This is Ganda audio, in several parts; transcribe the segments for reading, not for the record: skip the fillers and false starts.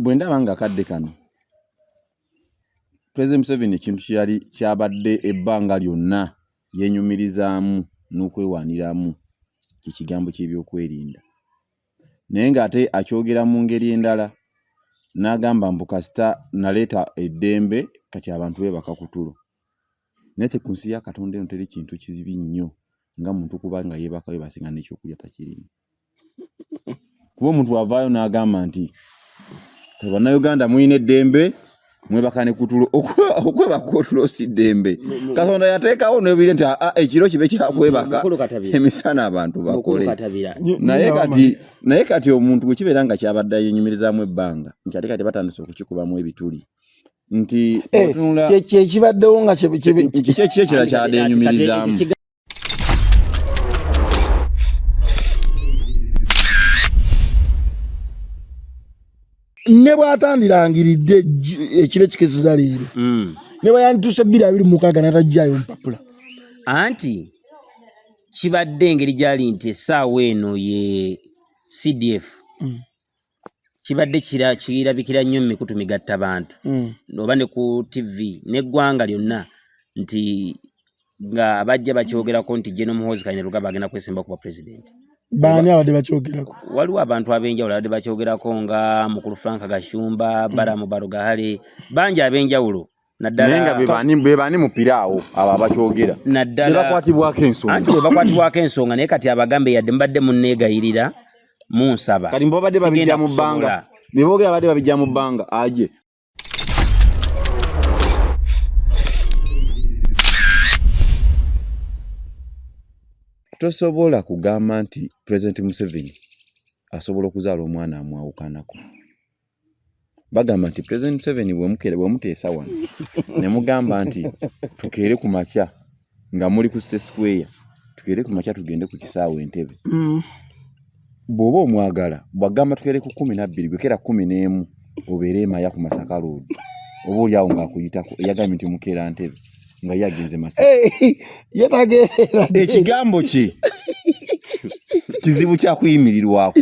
Bwe ndaba nga akadde kano President Museveni ekintu kyeyali kyabadde ebbanga lyonna yenyumirizaamu n'okwewaaniramu kye kigambo ky'ebyokwerinda, naye ng'ate akyogera mu ngeri endala n'agamba mbu kasita naleeta eddembe kati abantu beebaka ku tulo. Naye te ku nsi ya Katonda eno teri kintu kibi nnyo nga muntu kuba nga yeebaka weebase nga n'ekyokulya takirina. Kuba omuntu avaayo n'agamba nti bannayuganda mulina eddembe mwebaka ne kutulo, okwebaka otulo si ddembe. Katonda yateekawo n'ebire nti ekiro kibe kyakwebaka, emisana abantu bakole. Naye kati omuntu bwe kibeera nga kyabadde yenyumirizaamu ebbanga nti ate kati batandise okukikubamu ebituli nti otunula kyekibaddewo nga kiki ekirala kyabadde yenyumirizaamu. Ne bw'atandirangiridde ekiro ekikeseza leero, ne bwe yandituuse 2026 n'atajjaayo mpapula. Anti kibadde engeri gyali nti essaawa eno ye CDF kibadde kirabikira nnyo mu mikutu migatta bantu oba ne ku TV n'eggwanga lyonna nti nga bajja bakyogerako nti General Muhoozi Kainerugaba agenda kwesimba kuba president. Baani abadde bakyogerako? Waliwo abantu ab'enjawulo abadde bakyogerako nga mukulu Frank Gashumba, Balaam Barugahare, bangi ab'enjawulo. Naye nga bebani mupira awo abo abakyogera naddala bakwatibwako ensonga. Anti bwe bakwatibwako ensonga, naye kati abagambe yadde mbadde munneegayirira munsaba. Kati mbabadde babijja mu bbanga, beboogera babadde babijja mu bbanga aje. Tosobola kugamba nti President Museveni asobola okuzaala omwana amwawukanako. Bagamba nti President Museveni bwemuteesa wano ne mugamba nti tukeere ku makya nga muli ku State Square, tukeere ku makya tugende ku kisaawe Entebbe. Bw'oba omwagala bw'agamba tukeere ku 12, gwe keera 11 obeere emaya ku Masaka Road, oba oli awo ng'akuyitako eyagambye nti mukeera Ntebe nga ye agenze Masaka. Ekigambo kye kizibu kyakuyimirirwako.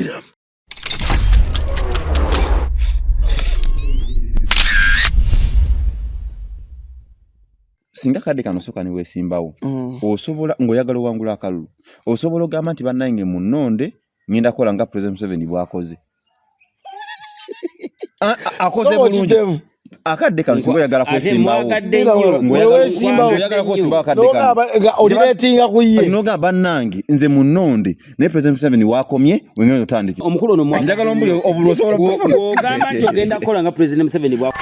Singa kadde kano osooka ne weesimbawo, osobola ng'oyagala owangula akalulu, osobola ogamba nti bannange munnonde ngenda kukola nga President Museveni bw'akoze. Akoze bulungi. Akadde kano singa oyagala kwesimbawo, ng'oyagala kwesimbawo akadde kano olireetinga ku ye nogamba bannange nze munnonde, naye President Museveni wakomye wengenda otandike. Omukulu ono njagala ombuli obululu osobola okufuna. Bw'ogamba nti ogenda kukola nga President Museveni bwa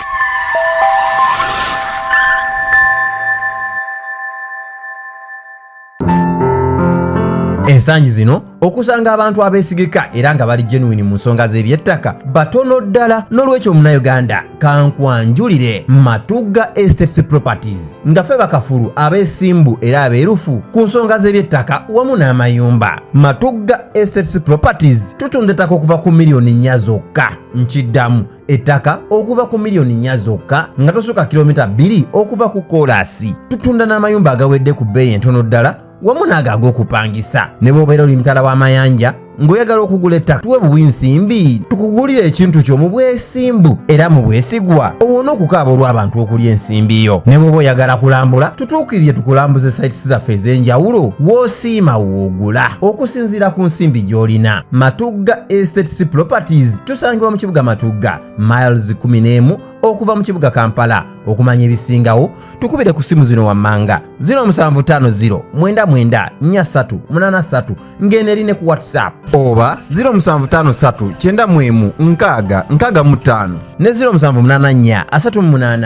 Ensangi zino okusanga abantu abeesigika era nga bali genuine mu nsonga z'ebyettaka batono ddala. N'olwekyo Munnayuganda, kankwanjulire Matugga Estates Properties, nga ffe bakafulu abeesimbu era abeerufu ku nsonga z'ebyettaka wamu n'amayumba. Matugga Estates Properties tutunda ettaka okuva ku miliyoni 4 zokka. Nkiddamu, ettaka okuva ku miliyoni 4 zokka, nga tosukka kilomita 2 okuva ku koolaasi. Tutunda n'amayumba agawedde ku bbeeyi entono ddala wamu n'ago ag'okupangisa. Ne bw'obeera oli mitala w'amayanja ng'oyagala okugula ettaka, tuwe buwi nsimbi tukugulire ekintu kyo mu bwesimbu era mu bwesigwa, owone okukaaba olw'abantu okulya ensimbi yo. Ne bw'oba oyagala kulambula, tutuukirire tukulambuze sites zaffe ez'enjawulo, w'osiima w'ogula okusinziira ku nsimbi gy'olina. Matugga Estates Properties tusangibwa mu kibuga Matugga, miles 11 okuva mu kibuga Kampala. Okumanya ebisingawo, tukubire ku simu zino wammanga: 0750 99 43 83, ng'eno eri ne ku WhatsApp, oba 0753 91 60 65 ne 0784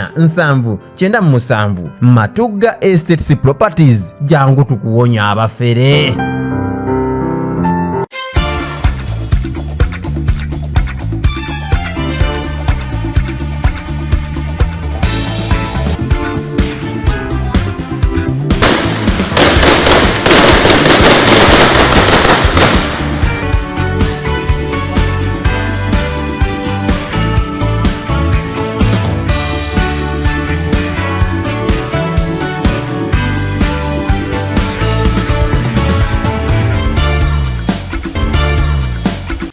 38 70 97. Matugga Estates Properties, jangu tukuwonya abafere.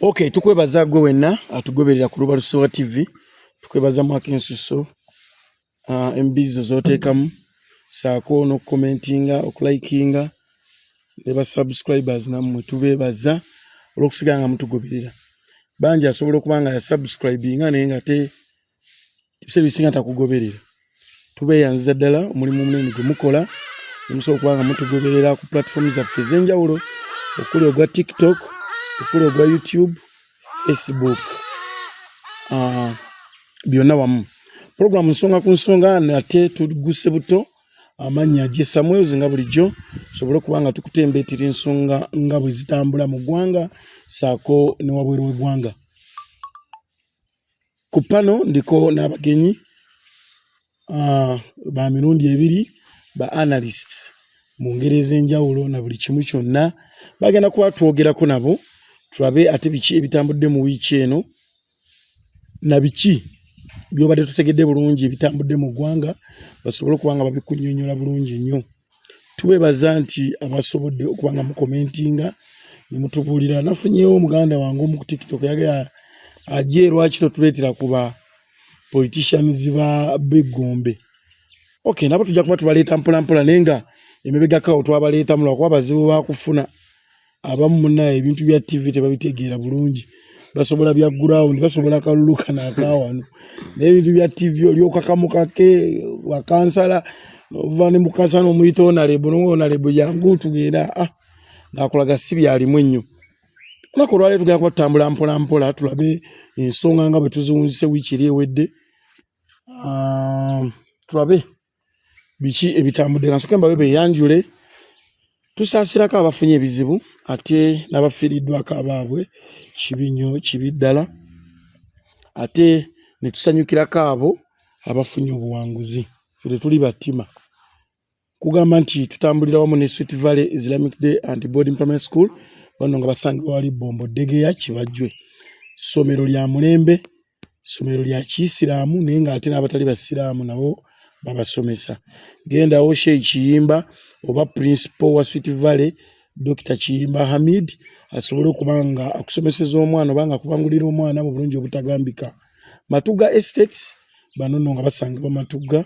Okay, tukwebaza gwe wenna atugoberera ku Lubalusowa TV. Tukwebaza akensuso MB zo z'oteekamu saako n'okukomentinga, okulikinga ne ba subscribers. Nammwe tubeebaza olw'okusigala nga mutugoberera. Bangi asobola okuba nga yasubscribinga naye nga te ebiseera ebisinga takugoberera. Tubeeyanziza ddala omulimu omunene gwe mukola nemusobola okuba nga mutugoberera ku platform zaffe ez'enjawulo, okuli ogwa TikTok, okuli ogwa YouTube, Facebook, byonna wamu. Program Nsonga ku Nsonga nate tuguse buto. Amannya gye Samuels, nga bulijjo sobole okuba nga tukutembeetera ensonga nga bwe zitambula mu ggwanga saako ne wabweru w'eggwanga. Ku pano ndiko n'abagenyi ba mirundi ebiri, ba analyst mu ngeri ez'enjawulo na buli kimu kyonna. Bagenda kuba twogerako nabo tulabe ate biki ebitambudde mu wiiki eno na biki byobadde tutegedde bulungi ebitambudde mu ggwanga, basobole okuba nga babikunnyonnyola bulungi nnyo. Tubeebaza nti abasobodde okuba nga mukomentinga ne mutubuulira. Nafunyeewo muganda wange omu ku TikTok yagala aje, lwaki totuleetera ku ba politicians ba b'eggombe? Okay, nabo tujja kuba tubaleeta mpolampola, naye nga emabegako twabaleetamu lwakuba bazibu bakufuna. Abamu munaye ebintu bya TV tebabitegeera bulungi, basobola bya ground, basobola kalulu kano akawano, naye ebintu bya TV olyokakamukake wakansala ova ne mukasa n'omuyita honorable, honorable jangu tugenda, ng'akulaga si byalimu ennyo. Olunaku olwaleero tugenda kuba tutambula mpola mpola tulabe ensonga nga bwe tuziwunzise wiiki eri ewedde, tulabe biki ebitambudde. Kansooke mbawe beeyanjule. Tusaasirako abafunye ebizibu ate n'abafiiriddwako abaabwe, kibi nnyo, kibi ddala, ate ne tusanyukirako abo abafunye obuwanguzi. Ffe tetuli battima kugamba nti tutambulira wamu ne Sweet Valley Islamic Day and Boarding Primary School. Bano nga basangibwa wali Bombo Ddegeya, Kibajjwe. Ssomero lya mulembe, ssomero lya kiyisiraamu, naye ng'ate n'abatali basiraamu nabo babasomesa. Gendawo Sheikh Kiyimba oba principal wa Sweet Valley, Dr Kiyimba Hamid, asobole okuba nga akusomeseza omwana oba nga akubangulira omwana mu bulungi obutagambika. Matuga Estates, bano nno nga basangibwa Matuga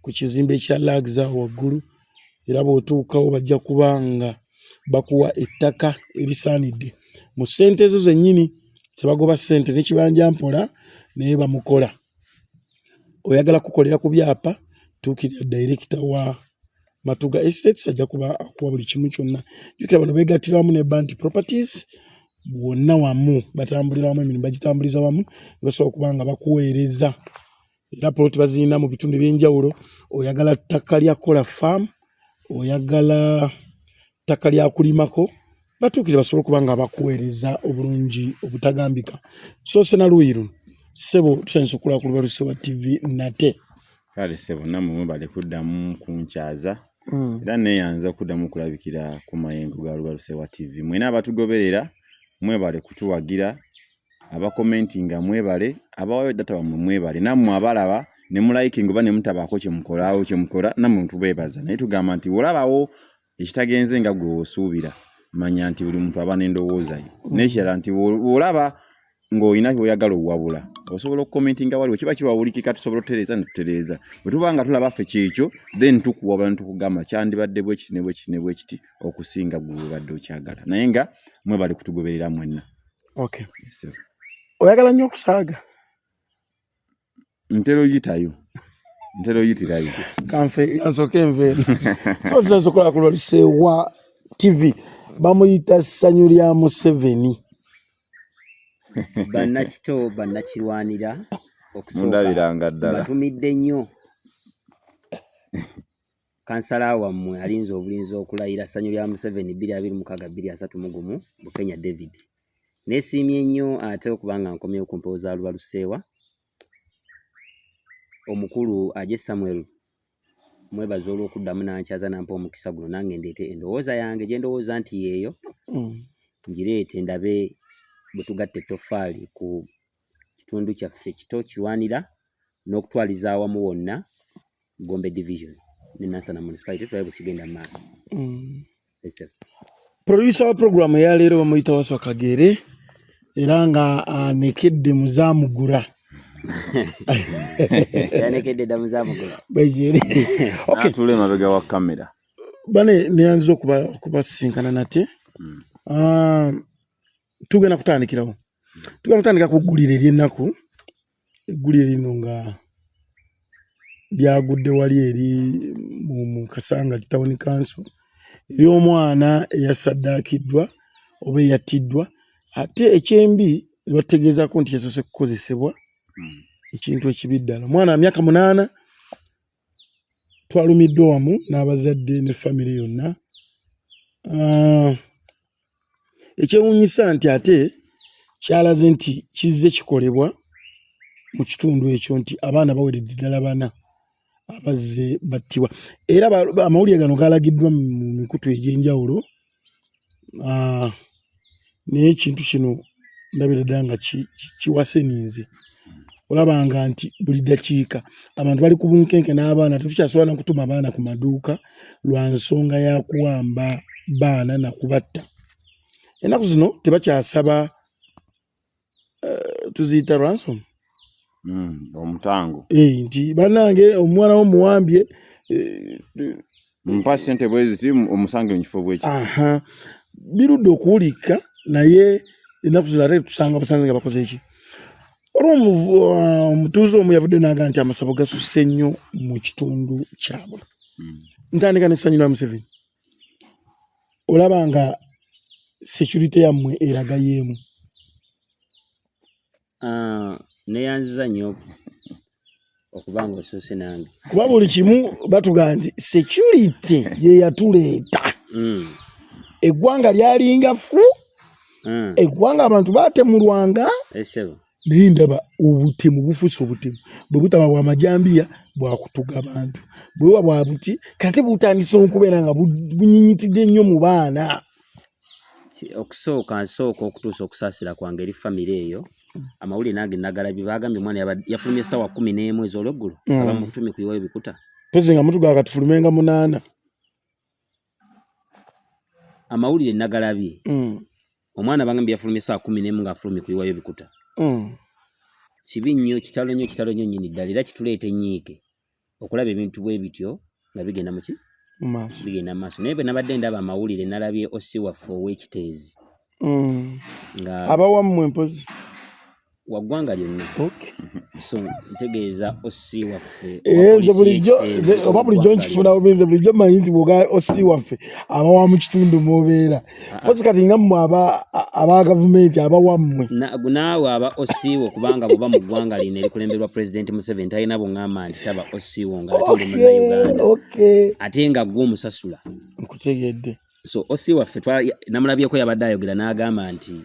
ku kizimbe ekya Lags awo waggulu, era bw'otuukawo bajja kuba nga bakuwa ettaka erisaanidde mu ssente ezo zennyini. Tebagoba ssente n'ekibanja mpola naye bamukola. Oyagala kukolera ku byapa, tuukirira director wa Matuga Estates, ajja kuba akuwa buli kimu kyonna. Jjukira bano beegattira wamu ne Banti Properties, bwonna wamu batambulira wamu, emirimu bagitambuliza wamu ne basobola okuba nga bakuweereza. Era poloti bazirina mu bitundu ebyenjawulo. Oyagala ttaka lya kola farm, oyagala ttaka lya kulimako, batuukire basobole okuba nga bakuweereza obulungi obutagambika. Soose na luuyi luno, ssebo, tusanyusa okulaba ku Lubalusewa TV nate. Kale ssebo, nammwe mwebale kuddamu kunkyaza era neeyanza okuddamu okulabikira ku mayengo ga Lubalusewa TV. Mwena abatugoberera mwebale kutuwagira, abakomentinga mwebale, abawayo data wammwe mwebale, nammwe abalaba ne mulikinga oba ne mutabaako kyemukolaawo kyemukola nammwe tubeebaza. Naye tugamba nti olabawo ekitagenze nga gwe osuubira, manya nti buli muntu aba n'endowooza ye. N'ekirala nti bw'olaba ng'olina ky'oyagala owabula, osobola okukomentinga waliwo kiba kiwawulikika, tusobola otutereeza ne tutereeza. Bwe tuba nga tulaba ffe kyekyo, then tukuwabula ne tukugamba kyandibadde bwe kiti ne bwe kiti ne bwe kiti okusinga gwe bw'obadde okyagala. Naye nga mwebale kutugoberera mwenna. Okay. Yes, oyagala nnyo okusaaga? Ntera oyitayo, ntera oyitirayo. Kanfe yansooka enveera. So tusobola okulaba ku Lubalusewa TV, bamuyita Ssanyu lya Museveni. Bannakito, bannakirwanira, mundabiranga ddala. Batumidde nnyo kansala wammwe alinze obulinzi okulayira, Ssanyu lya Museveni 2026 231, Bukenya David. Neesiimye nnyo ate okuba nga nkomyewo ku mpewo za Lubaluseewa. Omukulu Aje Samuel mwebaza olw'okuddamu n'ankyaza n'ampa omukisa guno nange ndeete endowooza yange gye ndowooza nti yeeyo, ngireete ndabe bwe tugatta ettoffaali ku kitundu kyaffe kito kirwanira n'okutwaliza awamu wonna Gombe Division ne Nansana Municipality, tulabe bwe kigenda mu maaso. Producer wa program eya leero bamuyita Waswa Kagere, era nga anekedde muzaamugura. Yanekedde dda muzamugula. Bwekiri. Okay. Atula emabega wa kamera. Bane neyanziza okubasisinkana nate. Tugenda kutandikirawo. Tugenda kutandika ku ggulire ery'ennaku. Eggulire lino nga lyagudde wali eri mu Kasanga Town Council ery'omwana eyasaddaakiddwa oba eyattiddwa, ate ekyembi ne bategeezaako nti yasoose kukozesebwa ekintu ekibi ddala. Omwana wa myaka 8 twalumiddwa wamu n'abazadde ne famire yonna. Ekyewuunyisa nti ate kyalaze nti kizze kikolebwa mu kitundu ekyo nti abaana baweredde ddala 4 abazze battibwa, era amawulire gano galagiddwa mu mikutu egy'enjawulo. Naye ekintu kino ndabira ddala nga kiwaseninze, olabanga nti buli ddakiika abantu bali ku bunkenke n'abaana, tetukyasobola na kutuma abaana ku maduuka lwa nsonga ya kuwamba baana na kubatta. Ennaku zino tebakyasaba tuziyita ransom, Omutango. Nti bannange omwana wo muwambye, mpa ssente bwe ziti omusange mu kifo bweki. Aha, birudde okuwulika, naye ennaku zino ate tusanga busanze nga bakoze eki. Waliwo omutuuze omu yavudde n'agamba nti amasabo gasusse nnyo mu kitundu kyabwe. Ntandika n'essanyu lya Museveni, olaba nga security yammwe eraga yeemu. Neyanziza nnyo okuba nga osoose nange, kuba buli kimu batugamba nti security ye yatuleeta. Eggwanga lyalinga fu, eggwanga abantu batemulwanga, naye ndaba obutemu bufuuse obutemu bwe butaba bwa majambiya bwakutuga bantu, bwebuba bwa buti kate butandise okubeera nga bunyinyitidde nnyo mu baana. Okusooka nsooka okutuusa okusaasira kwange eri famire eyo. Amawulire nange nagalabye, bagambye omwana yafulumye essaawa 11 ez'olweggulo, abamutumye kuyiwayo bikuta. Mpozzi nga mutugaa katufulumenga 8. Amawulire nagalabye, omwana bagambye yafulumye essaawa 11 ng'afulumye kuyiwayo bikuta. Kibi nnyo, kitalo nnyo, kitalo nnyo nnyini ddala, era kituleeta ennyiike okulaba ebintu bwe bityo nga bigenda muki bigenda mu maaso. Naye bwe nabadde ndaba amawulire nalabye osi waffe ow'ekiteezi nga abawammwe mpozi wa ggwanga lyonna. So ntegeeza osi waffe nze bulijjo oba bulijjo nkifuna bubi, nze bulijjo mmanyi nti bwoga osi waffe abawa mu kitundu mw'obeera, mpozi kati nga mmwe aba gavumenti abawammwe. Naawe aba osiiwo, kubanga bw'oba mu ggwanga lino erikulemberwa Pulezidenti Museveni talina buŋŋamba nti taba osiiwo nga ate oli Munnayuganda, ate nga ggwe omusasula. Nkutegedde. So osi waffe namulabyeko yabadde ayogera n'agamba nti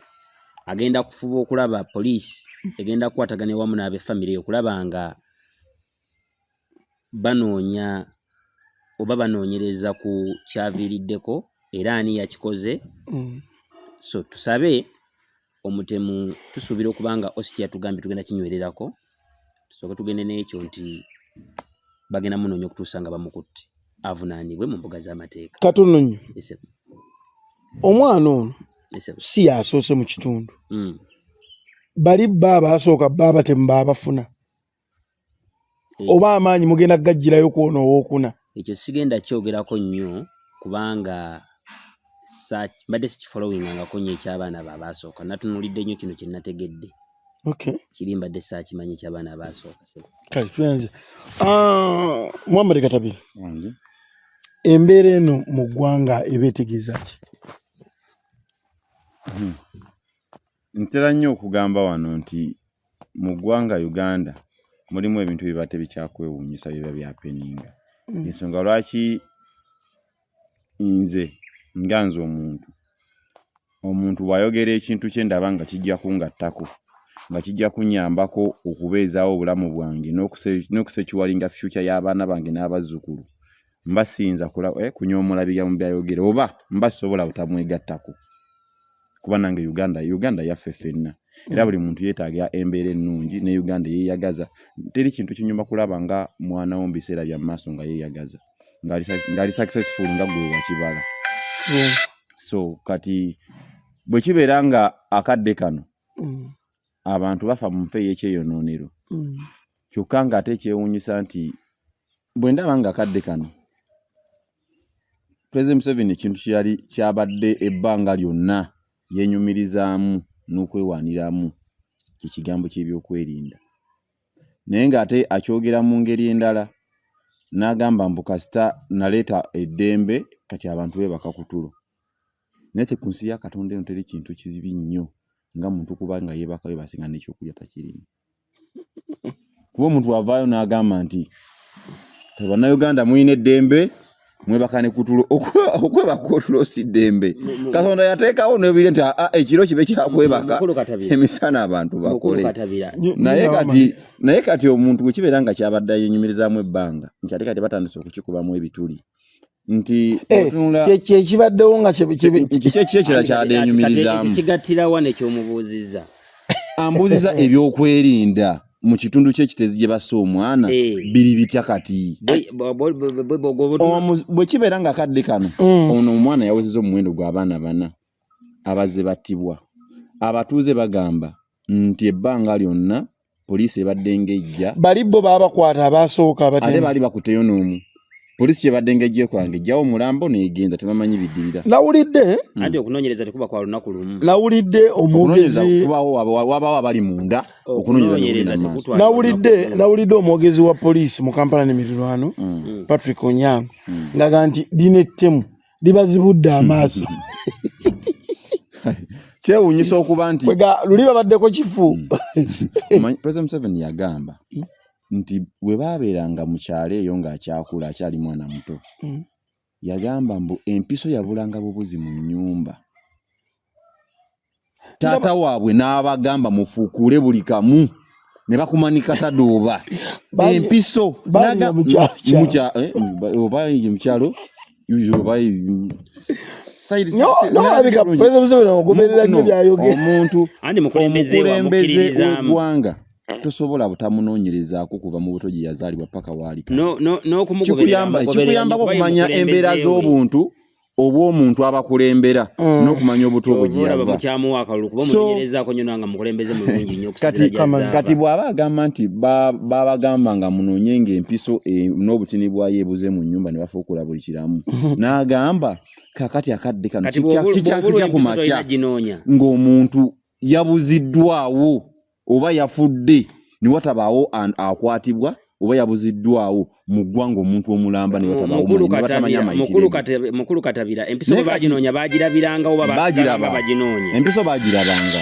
agenda kufuba okulaba poliisi egenda kukwatagana wamu n'ab'effamire okulaba nga banoonya oba banoonyereza ku kyaviiriddeko era ani yakikoze. So tusabe omutemu, tusuubira okuba nga osi kyeyatugambye tugenda kinywererako, tusooke tugende n'ekyo nti bagenda munoonya okutuusa nga bamukutte avunaanibwe mu mbuga z'amateeka. Katono nnyo, omwana ono si yasoose mu kitundu, bali bba abaasooka bba abatemu baabafuna, oba amaanyi mugenda kugaggyirayo kwona owookuna? Ekyo sigenda kyogerako nnyo kubanga mbadde sikifollowingangako nnyo eky'abaana be abaasooka. Natunuulidde nnyo kino kye nategedde, kiri mbadde saakimanyi eky'abaana abaasooka. Kale tuyanze. Muhammad Katabira, embeera eno mu ggwanga eba etegeeza ki? Ntera nnyo okugamba wano nti mu ggwanga Uganda mulimu ebintu ebiba tebikyakwewuunyisa biba byapeninga. Ensonga lwaki nze nga nze omuntu bw'ayogera ekintu kye ndaba nga kijja kungattako, nga kijja kunnyambako okubeezaawo obulamu bwange n'okusecuringa future y'abaana bange n'abazzukulu, mba siyinza kunyoomola bigambo by'ayogera oba mba sisobola butamwegattako, kuba nange Uganda yaffe ffenna, era buli muntu yeetaaga embeera ennungi ne Uganda yeeyagaza. Teri kintu kinyuma kulaba nga mwana wo mu biseera bya maaso nga yeeyagaza, ng'ali successful nga gwe wakibala. So kati bwe kibeera nga akadde kano abantu bafa mu nfa ey'ekyeyonoonero, Kyokka ng'ate ekyewuunyisa nti bwe ndaba nga akadde kano President Museveni ekintu kyeyali kyabadde ebbanga lyonna yenyumirizaamu n'okwewaaniramu kye kigambo ky'ebyokwerinda naye ng'ate akyogera mu ngeri endala n'agamba mbu kasita naleeta eddembe kati abantu beebaka ku tulo. Naye te ku nsi ya Katonda eno teri kintu kibi nnyo nga muntu kuba nga yeebaka weebase nga n'ekyokulya takirina. Kuba omuntu avaayo n'agamba nti bannayuganda mulina eddembe mwebaka ne kutulo okwebaka otulo si ddembe. Katonda yateekawo n'ebire nti ah, ekiro kibe kyakwebaka emisana abantu bakole. Naye kati omuntu bwe kibeera nga kyabadde yenyumirizaamu ebbanga nti ate kati batandise okukikubamu ebituli nti eh, otunula kyekibaddewo nga kiki ekirala kyadenyumirizaamu kigattirawa nekyomubuuzizza ambuuziza ebyokwerinda mu kitundu kyekitezi gye bassa omwana eh. biri bitya kati bwe kibeera nga kadde kano mm. ono omwana yawezeza omuwendo gw'abaana bana abazze battibwa abatuuze bagamba nti ebbanga lyonna poliisi ebadde ng'ejja bali bo baabakwata abaasooka ate baali bakuteyo n'omu poliisi yebadde ng'ejja ekola ng'ejjawo omulambo n'egenda tebamanyi biddirira nawulidde hmm. anti okunoonyereza tekuba kwa lunaku lumu nawulidde omwogezi wabawo abali munda okunoonyereza nawulidde nawulidde omwogezi wa poliisi mu kampala n'emirirwano hmm. Patrick Onyango hmm. ngaga nti lino ettemu libazibudde amaaso kyewunyisa okuba nti luli babaddeko kifu hmm. President Museveni yagamba hmm. nti bwe baabeeranga mu kyalo eyo ng'akyakula akyali mwana muto hmm. yagamba mbu empiso yabulanga bubuzi mu nnyumba taata waabwe n'abagamba mufuukule buli kamu ne bakumanika tadooba empiso eh, oba mukyalo oba omuntu omukulembeze w'eggwanga tosobola butamunoonyerezaako kuva mu buto gye yazaalibwa paka waali kikuyambako okumanya embeera z'obuntu obw'omuntu abakulembera mm. n'okumanya obuto bwe gyeyava kati bw'aba agamba nti babagamba nga munoonye ng'empiso e, n'obutini bwayo ebuze mu nnyumba ne bafuukula buli kiramu n'agamba kakati akadde kano kikyakitya ku makya ng'omuntu yabuziddwawo oba yafudde ne watabaawo akwatibwa oba yabuziddwawo mu ggwanga omuntu omulamba ne watabatamanya mukulu katabira empiso bwe baginoonya bagirabiranga oba bagiraba baginoonya empiso bagirabanga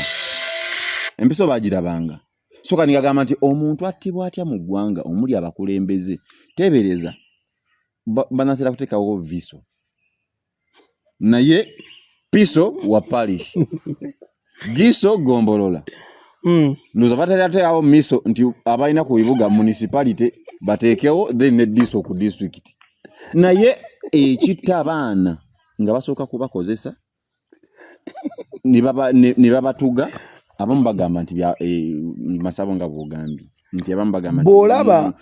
empiso bagirabanga so kati ngagamba nti omuntu attibwa atya mu ggwanga omuli abakulembeze teebereza banatera kuteekawo viso naye piso wa parish giso gombolola mm. ndoza baterateawo miso nti abalina ku bibuga municipality bateekewo then ne diso ku district naye ekitta abaana nga basooka kubakozesa ne babatuga abamu bagamba nti eh, masabo nga bwogambye nti abamu bagamba bwolaba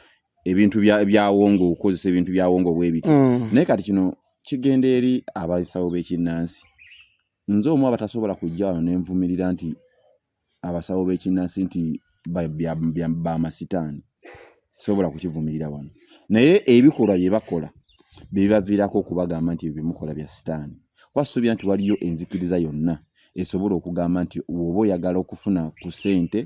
ebintu byawongo okukozesa ebintu byawongo bwebiti mm. naye kati kino kigenda eri abasawo b'ekinnansi nze omu abatasobola kujja wano nenvumirira nti abasawo b'ekinnansi nti bamasitaani sobola kukivumirira wano naye ebikolwa bye bakola bye bibaviirako okubagamba nti ebyo byemukola bya sitaani kuba suubira nti waliyo enzikiriza yonna esobola okugamba nti woba oyagala okufuna ku ssente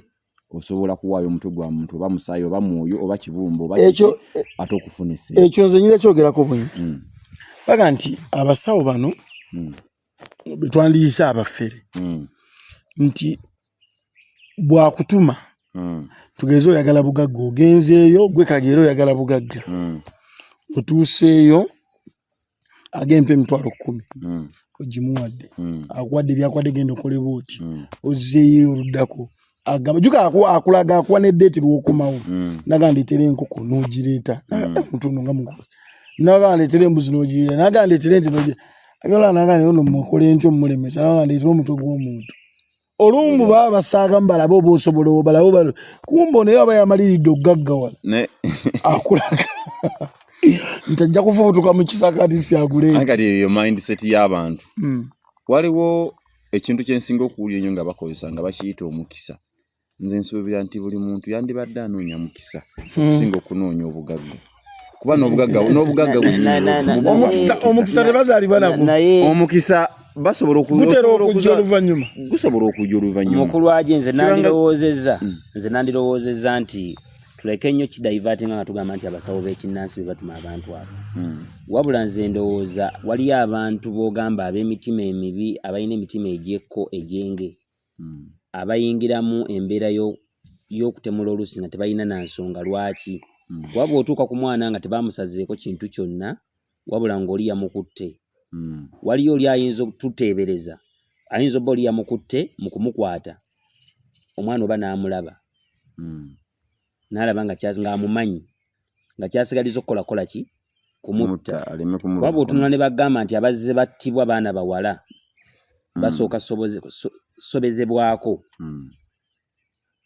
osobola kuwaayo omutwe gwa muntu oba musaayi oba mwoyo oba kibumba oba ekyo eh, ate okufuna esente ekyo nze nyina kyogerako bwenti mm. baga nti abasawo bano mm. betwandiyise abafere mm. nti bwakutuma mm. tugeze oyagala bugagga ogenzeeyo gwe kageera oyagala bugagga mm. otuuseeyo agempa emitwalo kkumi mm. ogimuwadde mm. akuwadde byakuwadde genda okole bwoti mm. ozzeeyo oluddako agamba juka akulaga akuwa ne deeti lwokomawo mm. naga ndeetera enkoko n'ogireeta mm. eh, omuntu ono nga mukulu naga ndeetera embuzi n'ogireeta naga ndeetera ente n'ogireeta agala naga ono mukole ntyo mumulemesa naga ndeetera omutwe gw'omuntu olumbu baba basaagamu balabe oba osobola balabe oba kumba naye aba yamaliridde okugaggawala akulaga nti ajja kufubutuka mu kisaka nti syagule kati eyo mindset y'abantu hmm. waliwo ekintu kyensinga okuwulira ennyo nga bakozesa nga bakiyita omukisa Nze nsuubira nti buli muntu yandibadde anoonya mukisa okusinga okunoonya obugagga, kuba n'obugagga n'obugagga bwennyini Omukisa, omukisa tebazaalibwa nagwo. Naye omukisa basobola gutera osobola okujja oluvannyuma. Gusobola okujja oluvannyuma. Mukulu aje, nze nandirowoozezza, nze nandirowoozezza nti tuleke nnyo kidivertinga nga tugamba nti abasawo b'ekinnansi be batuma abantu abo. Wabula nze ndowooza waliyo abantu b'ogamba ab'emitima emibi, abalina emitima egyekko egyenge, abayingiramu embeera y'okutemula oluusi nga tebalina na nsonga lwaki. Kuba bw'otuuka ku mwana nga tebamusazeeko kintu kyonna, wabula ng'oli yamukutte, waliyo oli ayinza okututeebereza, ayinza obba oli yamukutte, mu kumukwata omwana oba n'amulaba, n'alaba nga ng'amumanyi, nga kyasigaliza okukola kola ki? Kumutta. Mutta, aleme Kuba kumuluma. Bw'otunula ne bagamba nti abazze battibwa baana bawala, basooka sobezebwako.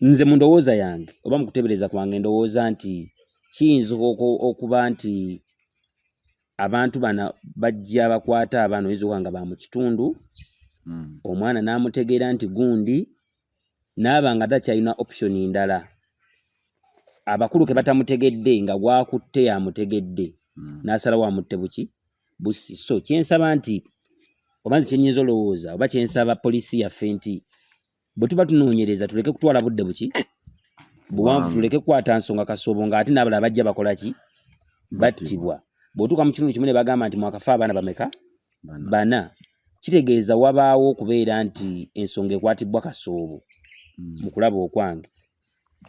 Nze mu ndowooza yange oba mu kuteebereza kwange, ndowooza nti kiyinza okuba nti abantu bano bajja bakwata abaana, oyinza okuba nga ba mu kitundu, omwana n'amutegeera nti gundi, n'aba nga takyalina option ndala, abakulu ke batamutegedde, nga gwakutte yamutegedde, n'asalawo amutte buki busi. So kyensaba nti oba nze kyenyinza olowooza oba kyensaba poliisi yaffe nti bwe tuba tunoonyereza, tuleke kutwala budde buki buwanvu, tuleke kukwata nsonga kasoobo ng'ate n'abalala bajja bakola ki? Battibwa. Bw'otuuka mu kitundu kimu ne bagamba nti mwakafa abaana bameka? Bana. Kitegeeza wabaawo okubeera nti ensonga ekwatibwa kasoobo. Mu kulaba okwange,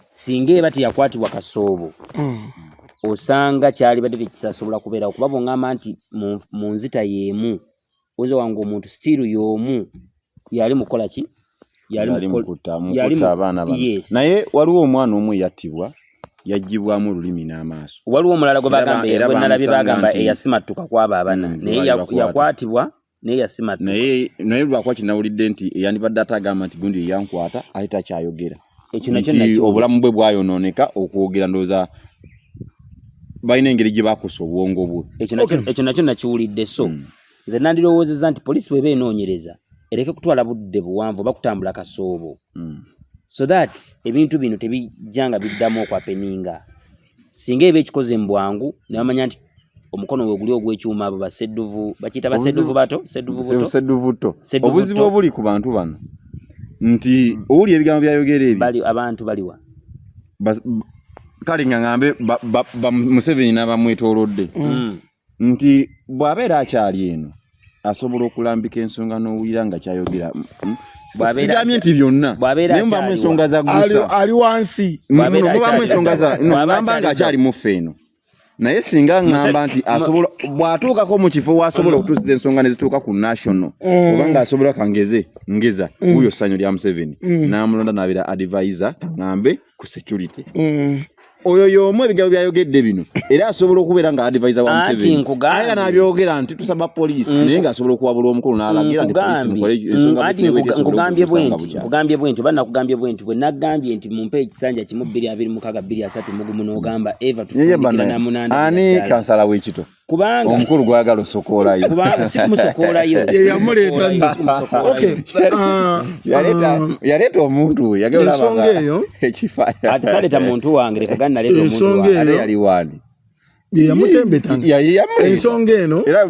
singa eba teyakwatibwa kasoobo, osanga kyalibadde tekisasobola kubeerawo, kuba bw'oŋŋamba nti mu nzita y'emu, oyinza wanga omuntu still y'omu yali mukola ki? Yali mukutta abaana bano. Naye waliwo omwana omu eyattibwa, yaggibwamu olulimi n'amaaso. Waliwo omulala gwe bagamba, Era gwe nalabye, bamusanga bagamba eyasimattuka kwabo abana, naye baali bakwata. Yakwatibwa naye yasimattuka. Naye lwakuba kinawulidde nti eyandibadde ate agamba nti gundi eyankwata ate takyayogera, Ekyo nakyo nti nakyo obulamu bwe bwayonooneka okwogera, ndowooza balina engeri gye bakosa obwongo bwe. Ekyo nakyo nakiwulidde. So nze nandirowoozezza nti poliisi bw'eba enoonyereza, ereke kutwala budde buwanvu oba kutambula kasoobo, so that ebintu bino tebijja nga biddamu okwahappeninga. Singa eba ekikoze mu bwangu ne bamanya nti omukono we guli ogw'ekyuma, abo basedduvu bakiyita basedduvu bato, sedduvu buto. Sedduvuto. Sedduvuto. Obuzibu obuli ku bantu bano nti owuli ebigambo byayogera ebyo, Bali abantu baliwa? Kale nga ŋŋambe Museveni n'abamwetoolodde nti bw'abeera akyali eno asobola okulambika ensonga n'owulira nga kyayogera. Sigambye nti byonna, Bw'abeera naye mubamu akyaliwa. ensonga za gusa. Ali wansi. Bw'abeera Mubamu ensonga za no, bw'aba ŋŋamba nga akyali akyali muffe eno, naye singa ŋŋamba nti asobola bw'atuukako mu kifo w'asobola okutuusiza ensonga ne zituuka ku national, oba ng'asobola kangeze ngeza wuuyo ssanyu lya Museveni n'amulonda n'abeera advisor, kaŋŋambe ku security, oyo y'omu ebigambo byayogedde bino era asobola okubeera nga advisor wa Anti Museveni, nkugambye. era n'abyogera nti tusaba poliisi, naye ng'asobola okuwabula omukulu n'alagira nti poliisi mukole ensonga Anti bweti bweti esobole nkugambye bwe okutuusa nga nti bukyali. Nkugambye bwe nti oba nakugambye bwe nti bwe naggambye nti mumpe ekisanja kimu 2026 231, n'ogamba eva Yeye tufundikira bana namunanda. Ani kansala w'ekito Kubanga omukulu gwagala osokoolayo? Kubanga sikumusokoolayo. Ye yamuleeta nno. Sikumusokoolayo. Okay. Yaleeta omuntu we yagala olaba Ensonga nga eyo ekifaananyi. Ati saleeta muntu wange, leka gani naleeta omuntu Ensonga wange. Ate eyo yali waani? Ye yamutembetanga. Yamuleeta. Ensonga eno Era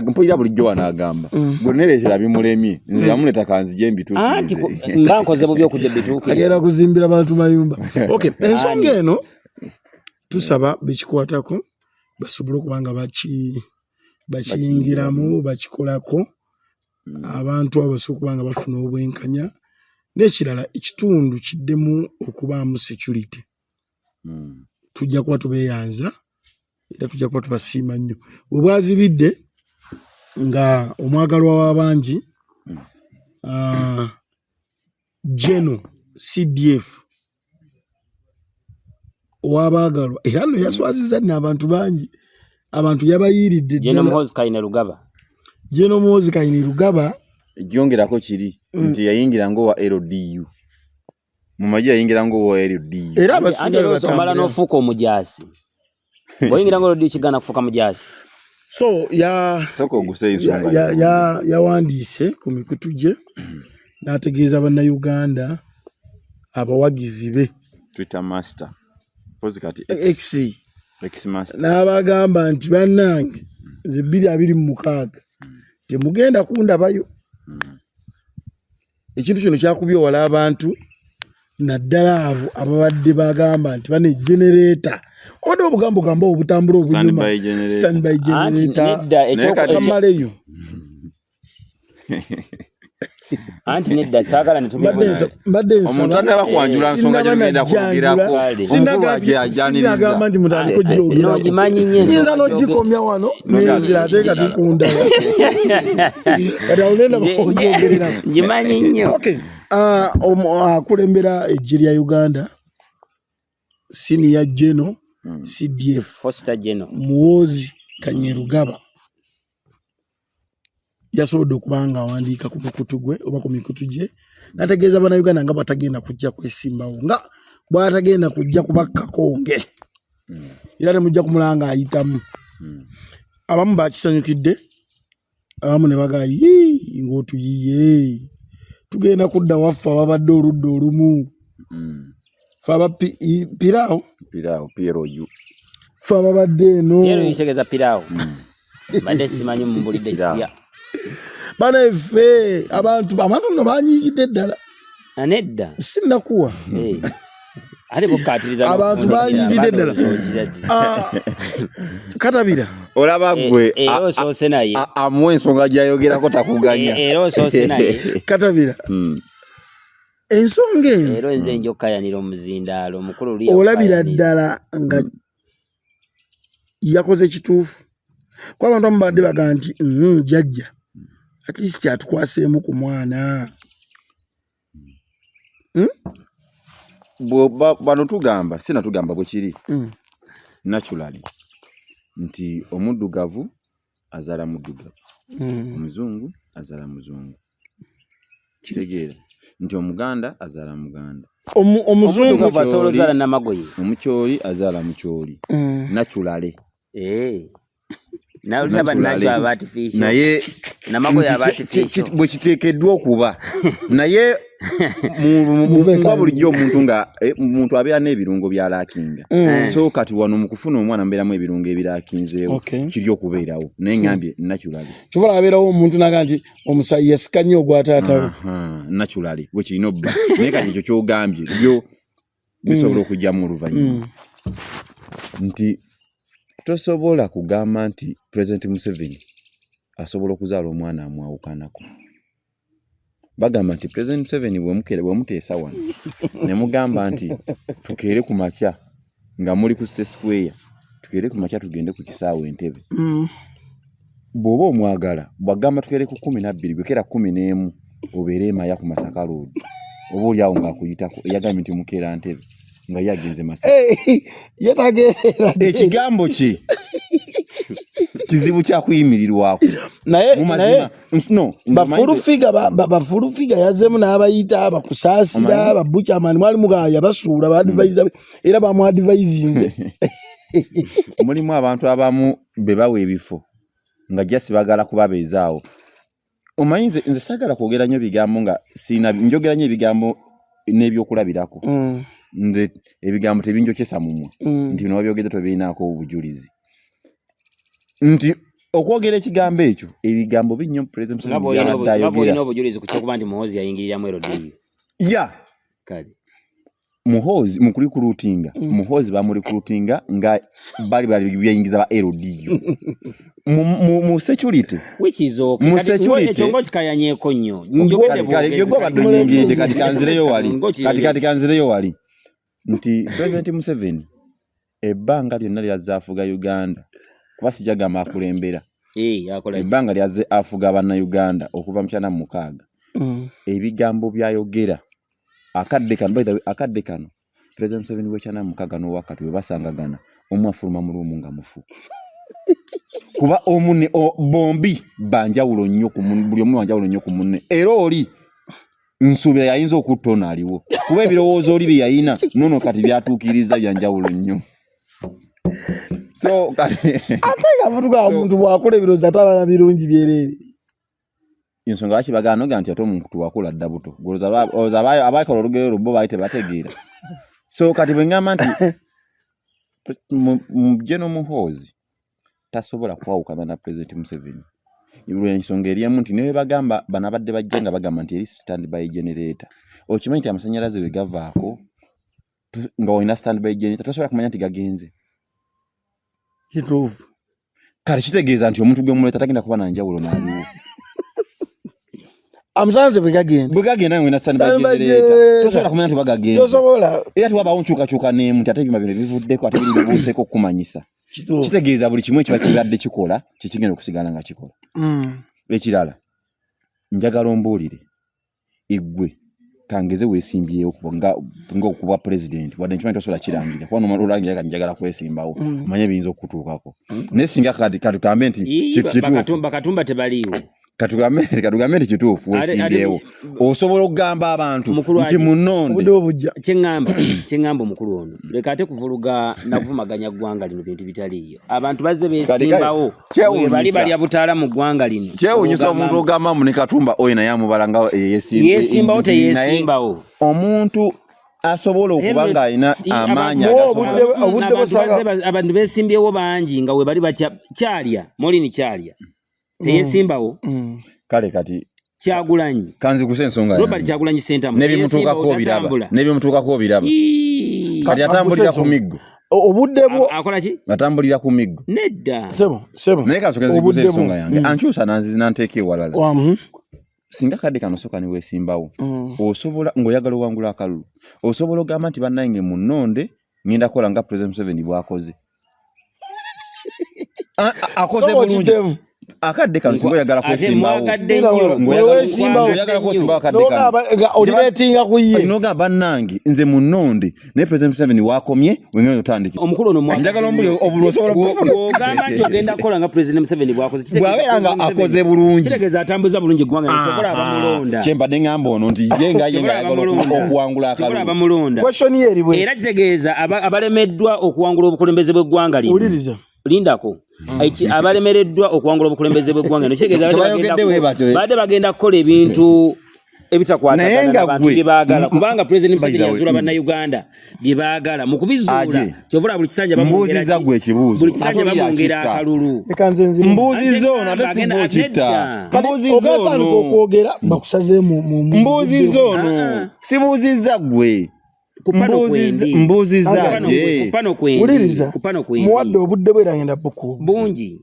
mpulira bulijjo wano agamba gwe nereetera bimulemye, nze yamuleeta kanzije Anti mbituukirize. Mba nkoze bubi okujja bituukiriza. Agenda kuzimbira bantu mayumba. Okay, ensonga eno tusaba bekikwatako basobole okuba nga bakiyingiramu, bakikolako, abantu abo basobole okuba nga bafuna obwenkanya. N'ekirala, ekitundu kiddemu okubaamu security. Tujja kuba tubeeyanza era tujja kuba tubasiima nnyo. We bwazibidde nga omwagalwa w'abangi, General CDF ow'abaagalwa, era nno yaswaziza nno abantu bangi, abantu yabayiiridde General ddala. Muhoozi Kainerugaba. General Muhoozi Kainerugaba. Gyongerako kiri nti yayingira ng'owa LDU mu magye, yayingira ng'owa LDU. Era Anti abasinga era omala batambulira. N'ofuuka omujaasi, bw'oyingira nga olodi kigaana kufuuka mujaasi. So ya Sooka oguse ensonga. Yawandiise ku mikutu gye n'ategeeza bannayuganda. Abawagizi be Twitter master pozi kati X, X master n'abagamba nti bannange nze 2026 temugenda kundabayo. Ekintu kino kyakubye wala abantu, naddala abo ababadde bagamba nti bane generator, obadde obugambo gamba obutambula obunyuma. Standby generator. Standby Anti generator. Nedda. Naye kati- Kamaleyo. Anti nedda, saagala Mbadde Omuntu nsaba anaba kwanjula nsonga gyogenda kwogerako, omukulu ajaniriza. Sinagamba nti mutandike ogyogerako. Nogimanyi nnyo Nyinza ensonga. n'ogikomya wano nenzira ate kati kundala kati awo nenda ogyogererako. Ngimanyi nnyo. Okay. Akulembera eggye lya Uganda, senior general CDF Foster General Muhoozi Kainerugaba yasobodde okuba nga awandiika ku mukutu gwe oba ku mikutu gye n'ategeeza bannayuganda nga bw'atagenda kujja kwesimbawo, nga bw'atagenda kujja kubakkakonge, era temujja kumulaba nga ayitamu. Abamu bakisanyukidde, abamu ne bagaa yii ng'otuyiye, tugenda kudda waffe ababadde oludda olumu, fe aba piraawo. Piraawo, PLU. Fe ababadde eno. Yero yitegeeza piraawo, mbadde simanyi, mumbulidde Piraawo. kipya. Banaffe abantu nno banyiigidde ddala. Ah, nedda. Sinnakuwa. Eh. Ate bukkaatiriza. Abantu banyiigidde ddala. Ah, katabira. Olaba gwe Era osoose naye. Amuwa ensonga gyayogerako takuganya. Era osoose naye. Katabira, ensonga eno Era nze nja okukayanira omuzindaalo omukulu oli. Olabira yakukayanira. ddala nga yakoze kituufu, kuba abantu abamu babadde bagaa nti, jjajja at least atukwaseemu ku mwana." Bano tugamba sinatugamba bwe kiri naturally nti omuddugavu azaala muddugavu, omuzungu azaala muzungu, kitegeera nti omuganda azaala muganda. Omuzungu Omuddugavu asobola ozaala namagoye. Omukyoli azaala mukyoli naturally. Eh. Nalaba nakyo aba artificial. Naye Namagoye nti aba artificial. Bwe kiteekeddwa okuba, naye nga bulijjo omuntu nga omuntu abeera n'ebirungo byalaakinga. So kati wano mu kufuna omwana mbeeramu ebirungo ebiraakinzeewo. Kiri okubeerawo, naye ngambye naturally. Kivola abeerawo omuntu naga nti omusayi yasika nnyo ogwa taata we. Naturally bwe kirina obba, naye kati ekyo kyogambye byo bisobola okujjamu oluvannyuma nti tosobola kugamba nti President Museveni asobola okuzaala omwana amwawukanako. Bagamba nti President Museveni bwemuteesa wano ne mugamba nti tukeere ku makya nga muli ku State Square, tukeere ku makya tugende ku kisaawe Entebe, bw'oba omwagala bwagamba tukeere ku 12, gwekera 11 obeere emaya ku Masaka Road, oba oli awo ng'akuyitako eyagambye nti mukeera Ntebe nga ye agenze Masaka. Eh, yetageera. Ekigambo kye kizibu kyakuyimirirwako. Naye mu naye mazima no. Bafulufiga bafulufiga yazemu n'abayita bakusaasira. Omanyi? Babukyamani mwali mugaa yabasuula baadvisa era bamuadvisinze. Mulimu abantu abamu be bawa ebifo nga jasi bagala kubabeezaawo. Omanyi nze saagala kwogera nnyo bigambo nga siina, njogera nnyo ebigambo n'ebyokulabirako. Nze ebigambo tebinjokyesa mumwa nti bino babyogedde tobirinaako obujulizi, nti okwogera ekigambo ekyo, ebigambo binnyo President Nga Museveni bw'olina byabadde nga bw'olina ayogera. obujulizi ku kyokuba nti Muhoozi yayingiriramu LDU. Ya. Kale. Muhoozi mu kurecruitinga, Muhoozi bamurecruitinga nga bali byayingiza ba LDU mu security. Which is okay. Mu Kati security- ekyo ng'okikayanyeeko nnyo. Njogedde Kale bwogezi, gwe kati obadde onyingidde, kati kanzireyo wali. Kati kanzireyo wali nti President Museveni ebbanga lyonna lyazze afuga Uganda, kuba sijja gamba akulembera, Eh, akola ki? ebbanga lyazze afuga bannayuganda okuva mu 96, ebigambo byayogera akadde kano, by the way, akadde kano President Museveni w'e96 n'owakati we basangagana, omu afuluma mu room nga mufu, kuba omu ne bombi banjawulo nnyo ku buli omu wanjawulo nnyo ku munne. Era oli nsuubira yayinza okutta ono aliwo, kuba ebirowoozo oli bye yayina nono kati byatuukiriza byanjawulo nnyo. So kati Ate nga avutuka omuntu bw'akola ebirowoozo ate abaana birungi byereere. Ensonga lwaki bagaana noga nti ate omuntu wakula dda buto goloza abakola olugero lwo bo baali tebategeera. So kati bwe ŋŋamba nti General Muhoozi tasobola kwawukana na President Museveni lwensonga eri emu nti ne bagamba bano abadde bajja nga bagamba nti eri stand by generator, okimanyi nti amasannyalaze we gavaako nga olina stand by generator tosobola kumanya nti gagenze. Kituufu. Kale kitegeeza nti omuntu gwe muleeta tagenda kuba na njawulo n'aliwo. Amusanze bwe gagenda. Bwe gagenda nga olina stand by Stand by generator. generator. Tosobola kumanya nti bagagenze. Tosobola. Era tewabaawo nkyukakyuka n'emu nti ate ebyuma bino bivuddeko ate biri bibuuseeko okukumanyisa. Kituufu. Kitegeeza buli kimu ekiba kibadde kikola kye kigenda okusigala nga kikola. Ekirala, njagala ombuulire eggwe kangeze weesimbyewo nga okuba pulezidenti, wadde nkimanyi tosobola kirangira kuba nomala olangira kati njagala kwesimbawo, manye ebiyinza okukutuukako, naye singa kati katugambe nti Ii, kituufu. Bakatumba tebaliiwo. Katugambe nti kituufu weesimbyewo, osobola okugamba abantu Mukulu nti ati- munonde? Obudde obujja. Kyeŋŋamba omukulu ono, leka ate kuvuluga nakuvumaganya ggwanga lino bintu bitaliiyo. Abantu bazze beesimbawo, Kyewuunyisa. bali balya butaala mu ggwanga lino. Kyewuunyisa omuntu ogamba mbu ne Katumba oyo naye amubala nga Yeesimbawo, teyeesimbawo. Omuntu asobola okuba Henry- ng'alina amaanyi Bo, agasobola- obudde Abantu abantu beesimbyewo bangi nga we bali bakya kyalya molini kyalya teyeesimbawo. Kale kati Kyagulanyi kanziguse ensonga Robert yange. Kyagulanyi Ssentamu N'ebimutuukako teyeesimbawo, obiraba. tatambula. N'ebimutuukako obiraba. Ii. Kati atambulira ku miggo. Obudde bwo. Akola ki? Atambulira ku miggo. Nedda. Sebo, sebo. Naye kansooke nziguze Obudde bwo. ensonga yange. Ankyusa nanzizi nanteeka ewalala. Singa kadde kano sooka ne weesimbawo, osobola ng'oyagala owangula akalulu, osobola ogamba nti bannange munnonde, ngenda kukola nga President Museveni bw'akoze. Akoze Sebo, bulungi. okiddemu. Akadde kano singa oyagala Ate kwesimbawo, mwagadde nnyo. Wewesimbawo. ng'oyagala kwesimbawo akadde kano, N'ogamba nga olireetinga ku ye. Nogamba bannange nze munnonde, naye President Museveni wakomye wengenda otandike. Omukulu ono Njagala ombuli obululu osobola okufuna. Bw'ogamba nti ogenda kukola nga President Museveni bw'akoze, kitegeeza Bw'abeera nga President Museveni- akoze bulungi. Kitegeeza atambuza bulungi eggwanga, kyokola abamulonda. Kyembadde ŋŋamba ono nti ye nga ye Kyokola nga ayagala abamulonda. okuwangula Kyokola akalulu. abamulonda. Question ye eri bwe. Era kitegeeza abalemeddwa okuwangula obukulembeze bw'eggwanga lino. Wuliriza. Lindako. Abalemereddwa okuwangula obukulembeze bw'eggwanga lino kitegeeza badde Tebayogedde bagenda bwe batyo. badde bagenda kukola ebintu Naye ebitakwatagana nga n'abantu gwe- bye baagala, kubanga President By the Museveni way, yazuula Bannayuganda bye baagala mu kubizuula. Aje. Kyova olaba buli kisanja bamwongera Mbuuzizza ki? gwe ekibuuzo. Buli kisanja Ate oli bamwongera akitta. akalulu. Leka nze nzire. Mbuuzizza ono ate si Agenda- gwe okitta. nedda. Kati Mbuuzizza ogatandika ono. okwogera bakusaze Mbuuzizza ono, sibuuzizza gwe. Ku pano kwendi. Mbuuzizza Ku pano gye. ku pano kwendi. Wuliriza. Ku pano kwendi. Muwadde obudde bwe era ngenda bukuuma. Bungi.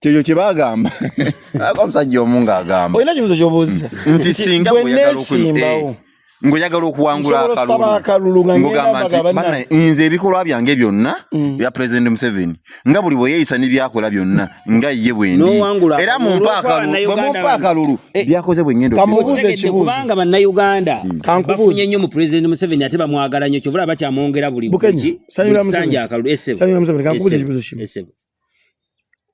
Kyekyo kye bagamba ako omusajja omu ng'agamba Olina kibuzo ky'obuuziza. Nti singa Bwe bw'oyagala neesimbawo. ng'oyagala okuwangula Nsobola osaba akalulu nga ngenda ng'ogamba nti mbaga banna- bannaye nze ebikolwa byange byonna bya President Museveni nga buli bwe yeeyisa n'ebyakola byonna nga ye bwendi N'owangula era akalulu. mumpe Olw'okuba akalulu, bwe Bannayuganda mumpe bano- akalulu byakoze bwe ngenda Kamubuuze okubikola. Okitegedde, ekibuuzo. kubanga Bannayuganda Kankubuuze. bafunye nnyo mu President Museveni ate bamwagala nnyo, kyova olaba bakyamwongera buli Bukenya, buli ki? Sanyula Buli kisanja Museveni. akalulu. Essebo. Sanyula Museveni, kankubuuze Essebo. ekibuuzo kimu. Essebo.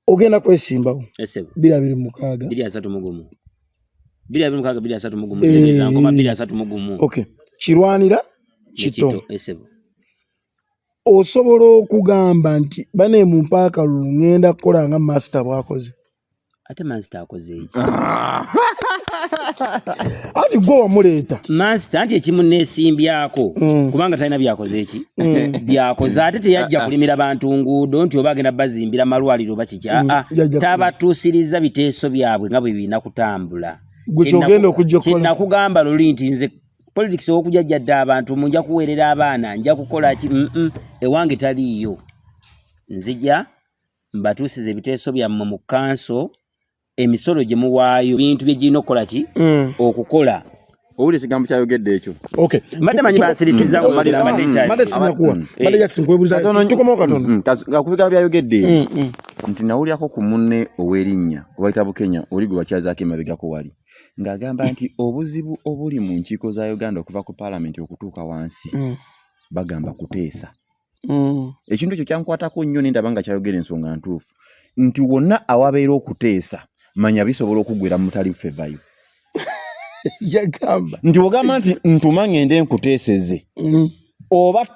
Ogenda kwesimbawo Essebo. 2026. 2031. 2026, 2031. Kitegeeza nkoma 2031. Okay. Kirwanira Nekito, kito. Essebo. Osobola okugamba nti bane mumpa akalulu ngenda kukola nga master bw'akoze? Ate Mansita akoze eki? Anti gwe wamuleeta. Mansita anti ekimuneesimbyako kubanga talina byakoze eki byakoze, ate teyajja kulimira bantu nguudo nti oba agenda bazimbira malwaliro oba kiki. Aa, Yajja tabatuusiriza biteeso byabwe nga bwe birina kutambula. Gwe ky'ogenda okujja okukola. Kyenakugamba luli nti nze politics owokujajjadde abantu mu nja kuweerera abaana, nja kukola ki, ewange taliiyo. Nzija mbatuusiza ebiteeso byammwe mu kanso, emisolo gye muwaayo, bintu bye girina okukola ki okukola. Owulira ekigambo kyayogedde ekyo? Okay. Mbadde manyi bansirisiza kwogera, mbadde nkyali. Mbadde sinakuwa. Mbadde just nkwebuuza. Tukomawo katono. Nga ku bigambo byayogedde nti nawulirako ku munne ow'erinnya gwe bayita Bukenya, oli gwe bakyazaako emabegako wali, ng'agamba nti obuzibu obuli mu nkiiko za Uganda okuva ku paalamenti okutuuka wansi bagamba kuteesa. Ekintu ekyo kyankwatako nnyo ne ndaba nga kyayogera ensonga ntuufu nti wonna awabeera okuteesa manya bisobola okuggwera mu mutali fevayo. Yagamba. Nti ogamba nti ntuma ngende nkuteeseze oba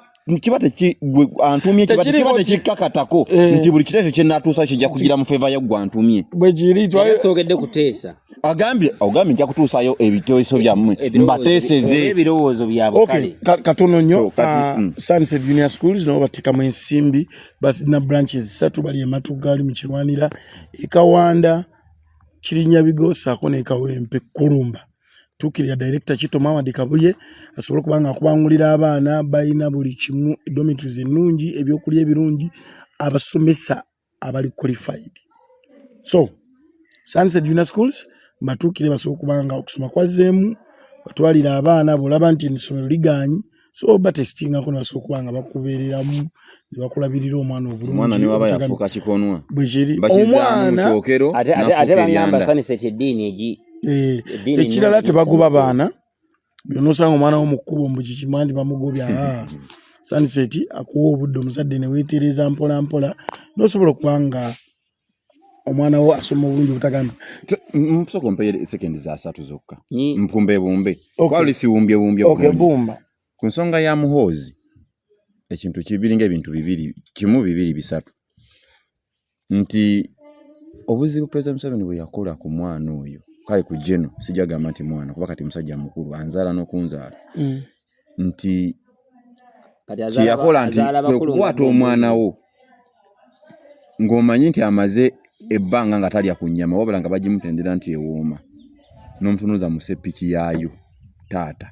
Kiba teki gwe antumye kiba tekikkakatako eh. nti buli kiteeso kye natuusa kijja kugira mu feva yo gwe antumye. Bwe kiri twasoogedde kuteesa. Agambye ogambye nja kutuusayo ebiteeso byammwe mbateeseze ebirowoozo byabwe. Kale katono nnyo ah, Sunset Junior Schools nabo bateekamu ensimbi na branches ssatu bali e Matugga ali mu Kirwanira e Kawanda Kirinyabigo ssaako n'e Kawempe Kulumba. Tuukirira director Kito Muhammad Kabuye asobole okuba nga akubangulira abaana balina buli kimu dormitories ennungi ebyokulya ebirungi abasomesa abali qualified so Sunset Junior Schools batuukire basobole okuba nga okusoma kwazzeemu batwalire abaana bw'olaba nti essomero ligaanyi so batestingako nebasobola okuba nga bakubeereramu ne bakulabirira omwana obulungi omwana ne waba yafuuka kikonwa bwe kiri omwana ate bangamba Sunset eddiini egi eh, ekirala tebagoba baana byonna osanga omwana wo mu kkubo mbu kikima nti bamugobya ah. Sunset akuwa obudde omuzadde ne weetereza mpola mpola n'osobola okuba nga omwana wo asoma obulungi obutagamba nsooka ompe sekendi za satu zokka mpumbe bumbe kwali siwumbye bumbye bumba ku nsonga ya muhoozi ekintu kibiringa ebintu bibiri kimu bibiri bisatu nti obuzibu president Museveni bwe yakola ku mwana oyo kale ku jeno sijja gamba nti mwana kuba kati musajja mukulu anzaala n'okunzaala mm. nti kyeyakola nti kwe kukwata omwana wo ng'omanyi nti amaze ebbanga nga talya ku nnyama wabula nga bagimutendera nti ewooma n'omutunuza mu seppiki yaayo taata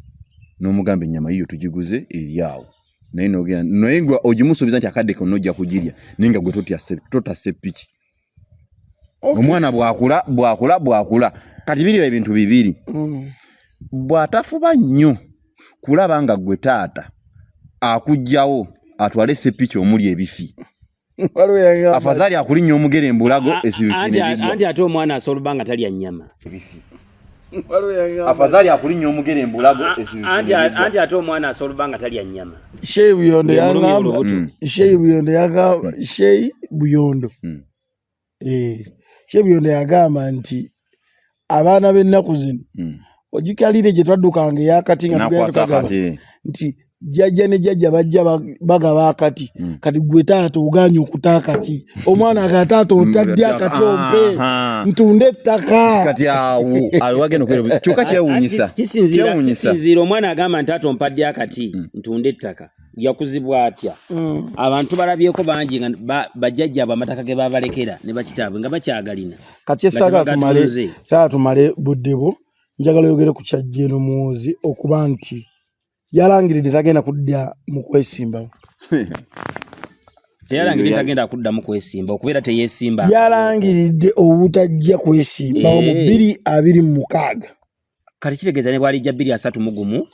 n'omugamba ennyama yiyo tugiguze eri awo naye nogenda naye nga ogimusuubiza nti akadde konna ojja kugirya naye nga gwe tota seppiki omwana bwakula bwakula bwakula kati biri ebintu bibiri mm. bw'atafuba nnyo kulaba nga gwe taata akugjawo atwale sepiki omuli ebifi afazali akulinnya omugere embulago anti ate omwana asobola oba nga talya nnyama afazali akulinnya omugere embulago anti ate omwana asobola oba nga talya nnyama sheyi buyondo yagamba mm. sheyi buyondo yagamba sheyi buyondo mm. eh, sheyi buyondo yagamba nti abaana b'ennaku zino mm. ojjukira liire gye twaddukanga eyakati nga tugenda nti jjajja ne jjajja bajja bagaba akati mm. kati gwe taata oganye okuta akati omwana aga taata otadde akati ompe ntunde ettaka kati awo awo wagenda okubeera kyokka kyewuunyisa kisinziira omwana agamba nti taata ompadde akati mm. ntunde ettaka yakuzibwa atya mm. abantu balabyeko bangi nga bajjajjaabwe amataka ge babalekera ne bakitaabwe nga bakyagalina kati esaagala tumale budde bwo njagala oyogere ku kya Gen Muhoozi okuba nti yalangiridde tagenda kudda mu kwesimbawo teyalangiridde tagenda kuddamu kwesimba okubeera teyesimba yalangiridde obutajja kwesimbawo mu eh. 2026 kati kitegeeza ne bwalijja 2031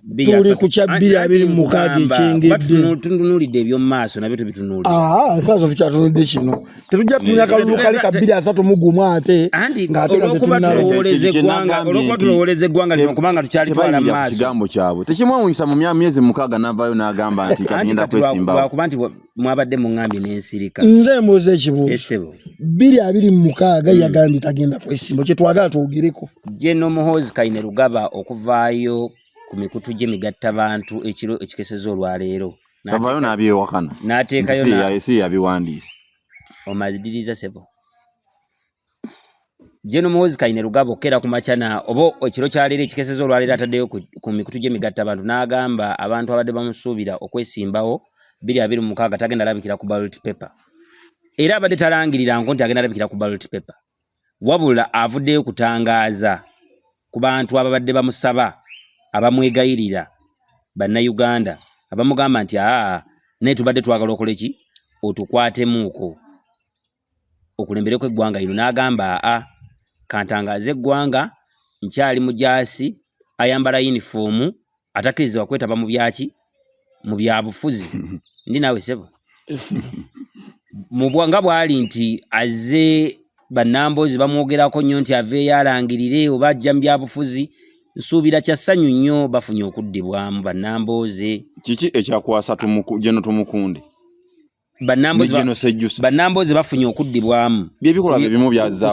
tuli ku kya 2026 ekyengedde tutunuulidde eby'omu maaso nabyo tubitunuulira saazo tukyatunudde kino tetujja tunuulira kalulu kali ka 2031 ate ng'ate nga tetunnalolwokuba tulowooleza eggwanga lino kubanga tukyalitwala mu maaso kigambo kyabwe tekimwewunyisa mu myezi mukaaga n'avaayo n'agamba nti kagenda kwesimbawo lwakuba nti mwabadde muŋŋambye n'ensirika nze mbuuza ekibuuzo 2026 yagambye tagenda kwesimba kyetwagala twogereko Gen Muhoozi Kainerugaba okuvaayo ku mikutu gy'emigattabantu ekiro ekikeseza olwaleero tavaayo n'abyewakana n'ateekayo si yabiwandiise omazidiriza sebo Gen Muhoozi Kainerugaba okukeera ku makya na oba ekiro kya leero ekikeseza olwaleero ataddeyo ku mikutu gy'emigattabantu n'agamba abantu abadde bamusuubira okwesimbawo 2026 tagenda alabikira ku ballot paper era abadde talangirira nko nti agenda alabikira ku ballot paper wabula avuddeyo kutangaaza ku bantu ababadde bamusaba abamwegayirira bannayuganda abamugamba nti aa naye tubadde twagala okole ki otukwatemuuko okulembereko eggwanga lino n'agamba aa kantangaaze eggwanga nkyali mujaasi ayambala yunifoomu atakkirizibwa kwetaba mu byaki mu byabufuzi ndi naawe sebo nga bwali nti azze bannamboozi bamwogerako nnyo nti aveeyo alangirire oba ajja mu byabufuzi nsuubira kya ssanyu nnyo bafunye okuddibwamu bannambooze kiki ekyakwasa jeno tumukunde bannamboozi bafunye okuddibwamu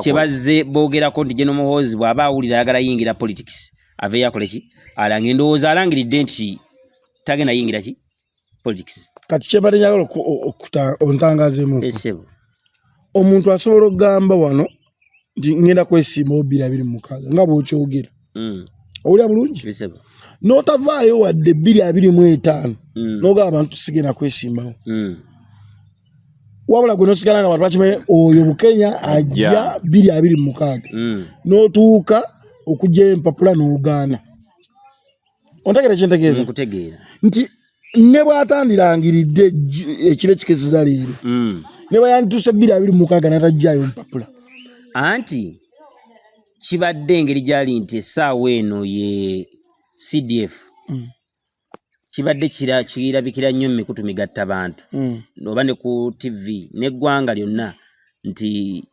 kye bazze boogerako nti Gen Muhoozi bw'aba awulira ayagala yingira politics aveeyo akole ki alangire ndowooza alangiridde nti tagenda yingira ki Politics. Kati kyembadde njagala ontangazeemu, omuntu asobola okugamba wano nti ngenda kwesiima 2026 nga bw'okyogera, owulira bulungi, n'otavaayo wadde 2025 n'ogamba abantu sigenda kwesimbawo, wabula gwe nosigala nga abantu bakimanyi oyo Bukenya ajja 2026, n'otuuka okugyayo empapula n'ogaana. Ontegeera kyentegeeza? Nkutegeera. Nti ne bw'atandirangiridde ekiro ekikesiza leero, ne bwe yandituuse 2026 n'atajjayo mpapula. Anti kibadde engeri gyali nti essaawa eno ye CDF, kibadde kirabikira nnyo mu mikutu migatta bantu oba ne ku TV n'eggwanga lyonna nti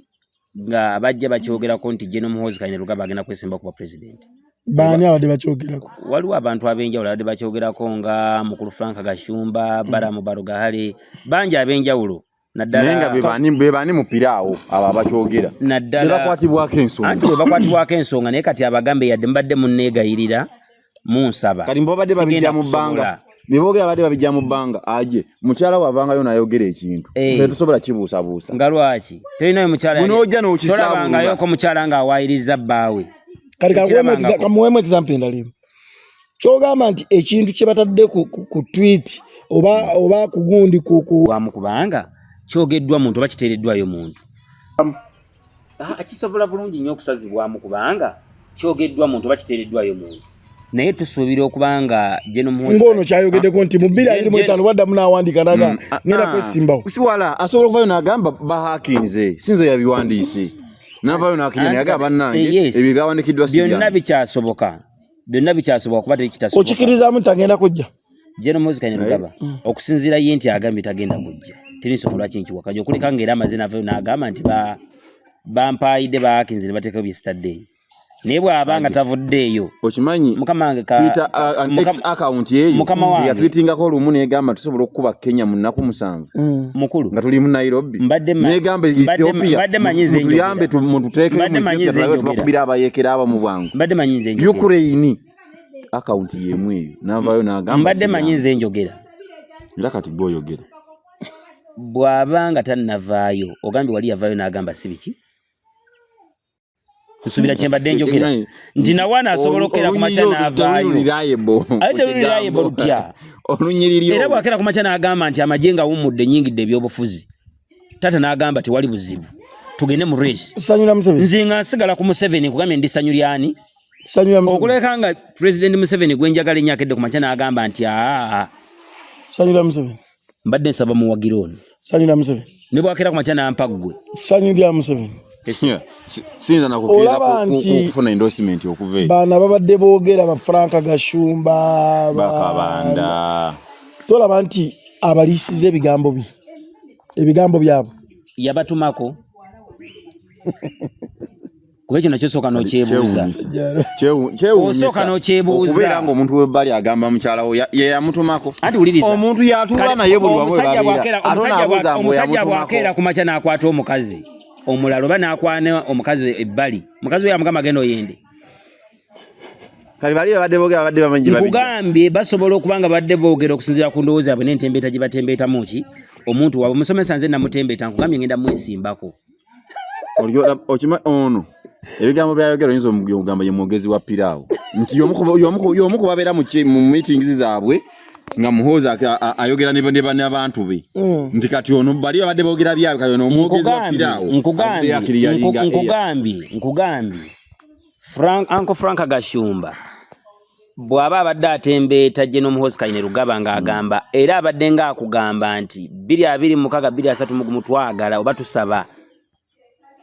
nga abajja bakyogerako nti General Muhoozi Kainerugaba agenda kwesimba kuba president. Baani abadde bakyogerako? Waliwo abantu ab'enjawulo abadde bakyogerako nga mukulu Frank Gashumba, Balamu Barugahare, bangi ab'enjawulo. Naye nga bebani mupiraawo abo abakyogera? Naddala bebakwatibwako ensonga. Anti bwe bakwatibwako ensonga, naye kati abagambe yadde mubadde munneegayirira munsaba, Kati mbabadde babijja sigenda mu bbanga, kusobola. beboogera badde babijja mu bbanga. Aje mukyala we avangayo n'ayogera ekintu, ffe tusobola kibuusabuusa. Nga lwaki tolinayo mukyala? Bwe n'ojja n'okisaabulula. Tolabangayoko mukyala ng'awaayiriza bbaawe? Kati Tekirabangako. Kamuweemu example endala emu. Kyogamba nti ekintu kye batadde ku tweet oba ku gundi ku Wamu, kubanga kyogeddwa muntu oba kiteereddwayo muntu. Ah, kisobola bulungi nnyo okusazibwamu kubanga kyogeddwa muntu oba kiteereddwayo muntu, naye tusuubira okuba nga General Muhoozi Ng'ono kyayogeddeko nti mu 2025 baddamu n'awandiika naga ngenda kwesimbawo. Siwala asobola okuvayo n'agamba bahakinze, sinze yabiwandiise, n'avayo n'akirya nayagamba bannange, ebyo byawandiikiddwa si Byonna byange. bikyasoboka, byonna bikyasoboka kuba teri kitasoboka. Okikirizaamu nti agenda kujja? General Muhoozi Kainerugaba, okusinziira ye nti agambye tagenda kujja, teri nsonga lwaki nkiwakanya, okuleka ng'era amaze n'avayo n'agamba nti bampaayidde, bahakinze ne bateekayo bye sitaddeeyo. Naye bw'aba nga tavuddeeyo, Okimanyi mukama wange Twitter, an X account eyo Mukama wange. Yatwitingako olumu negamba tusobola okukuba Kenya mu nnaku 7 Mukulu, nga tuli mu Nairobi. Negamba Ethiopia, mbadde manyi nze mutuyambe, njogera. mututeekemu Mbadde mu manyi Ethiopia nze tulabe njogera. tubakubira abayeekera abo mu bwangu. Mbadde manyi nze njogera. Ukraine account yemu eyo navayo n'agamba Mbadde si manyi byangu. nze njogera. Era kati gwe oyogera. Bw'aba nga tannavaayo, ogambye wali yavaayo n'agamba si biki, nsuubira kye mbadde njogera nti nawaana asobola okukera ku makya n'avaayo. Ate teruli reliable lutya? Olunyiriri Era bwakera ku makya n'agamba nti amagye nga wummudde, nyingidde ebyobufuzi, taata n'agamba tewali buzibu, tugende mu race. Sanyula Museveni. Nze nga nsigala ku Museveni, nkugambye ndi ssanyu lyani? Sanyula Museveni. Okuleka nga President Museveni gwe njagala ennyo akedde ku makya n'agamba nti aa. Sanyula Museveni. Mbadde nsaba muwagira ono. Sanyula Museveni. Ne bwakera ku makya n'ampa ggwe. Ssanyu lya Museveni. Siyinza nakukkiriza Olaba nti kufuna endorsement okuva eyo. Bano ababadde boogera, ba Frank Gashumba, Bakabanda, tolaba nti abaliisiza ebigambo bye, ebigambo byabwe? Yabatumako, kuba ekyo nakyo sooka n'okyebuuza. Kyewuunyisa Osooka n'okyebuuza. Okubeera ng'omuntu w'ebbali agamba mukyala we ye yamutumako. Anti wuliriza. Omuntu yatuula naye buli wamu we Omusajja babeera, ate onaabuuza mbu omusajja yamutumako. bw'akeera ku makya n'akwata omukazi omulala oba n'akwana omukazi ebbali, mukazi we yamugamba genda oyende. Kati bali babadde boogera babadde bamanyi gye babijja. Nkugambye basobola okuba nga badde boogera okusinziira ku ndowooza yaabwe n'entembeeta gye batembeetamu ki omuntu waabwe. Musomesa nze namutembeeta, nkugambye ngenda mwesimbako. Okima ono ebigambo byayogera oyinza okugamba ye mwogezi wa piraawo, nti y'omu ku babeera mu meetings zaabwe nga Muhoozi ayogera ne n'abantu be, nti kati ono bali babadde boogera byabwe, kati ono omwogezi wa piraawo avuddeyo akiriyalinga air. Nkugambye Frank, Uncle Frank Gashumba bw'aba abadde atembeeta General Muhoozi Kainerugaba ng'agamba, era abadde ng'akugamba nti 2026, 2031 twagala oba tusaba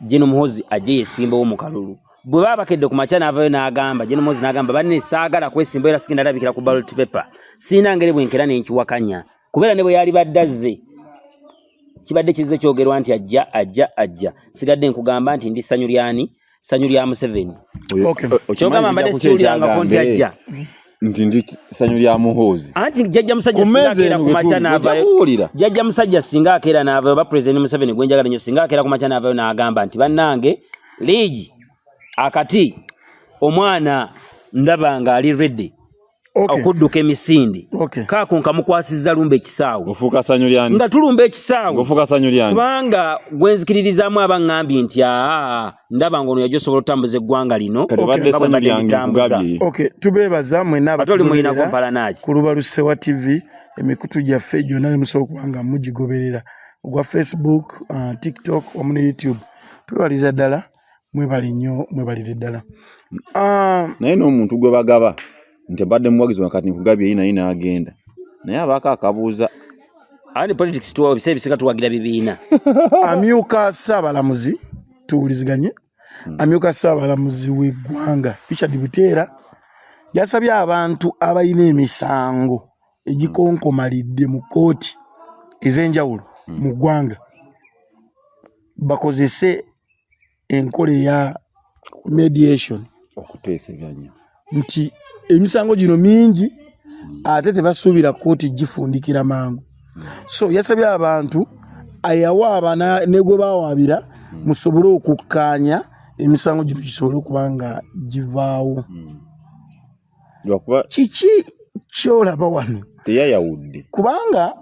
General Muhoozi ajje yesimbawo mu kalulu. Bwe baba bakedde ku makya n'avayo n'agamba, General Muhoozi n'agamba banne saagala kwesimbawo era sigenda alabikira ku ballot paper, sirina ngeri bwenkera nenkiwakanya, kubeera ne bwe yali badde azze kibadde kizze kyogerwa nti ajja ajja ajja. Sigadde nkugamba nti ndi ssanyu lyani? Ssanyu lya Museveni. Kyogamba mbadde sikiwulirangako nti ajja. Nti ndi ssanyu lya Muhoozi. Anti jjajja musajja Ku singa mmeeza akeera eno ku makya wetuli, n'avaayo, ojja kuwulira. Jjajja musajja singa akeera n'avaayo, oba President Museveni gwe njagala nnyo singa akeera ku makya n'avaayo n'agamba nti bannange liigi akati omwana ndaba ng'ali ready. Okudduka emisinde. Kaako nkamukwasizza lumba ekisaawe. Ofuuka ssanyu lyani? Nga tulumba ekisaawe. Ofuuka ssanyu lyani? Kubanga gwe nzikiririzaamu aba ŋŋambye nti aa ndaba ng'ono yajja osobola okutambuza eggwanga lino. Kati obadde Nga bwe ssanyu mbadde lyange nditambuza. nkugabye. Okay, tubeebaza mwenna Ate oli muyinako abatugoberera mpalanaki. ku Lubalusewa TV, emikutu gyaffe gyonna ne musobola okuba nga mugigoberera, ogwa Facebook, TikTok wamu ne YouTube. Twebaliza ddala, mwebale nnyo, mwebalire ddala. Naye n'omuntu gwe bagaba nti mbadde muwagizi wa kati nkugabye ye naye n'agenda, naye abaako akabuuza. Ani politics tuwa ebiseera ebisinga tuwagira bibiina. Amyuka Ssaabalamuzi, tuwuliziganye, amyuka Ssaabalamuzi w'eggwanga Richard Buteera yasabye abantu abalina emisango egikonkomalidde mu kkooti ez'enjawulo mu ggwanga bakozese enkola eya mediation, okuteeseganya, nti emisango gino mingi ate tebasuubira kkooti gifundikira mangu. So yasabye abantu ayawaaba ne gwe bawaabira musobole okukkaanya emisango gino gisobole okuba nga givaawo. Lwakuba Kiki kyolaba wano? Teyayawudde. Kubanga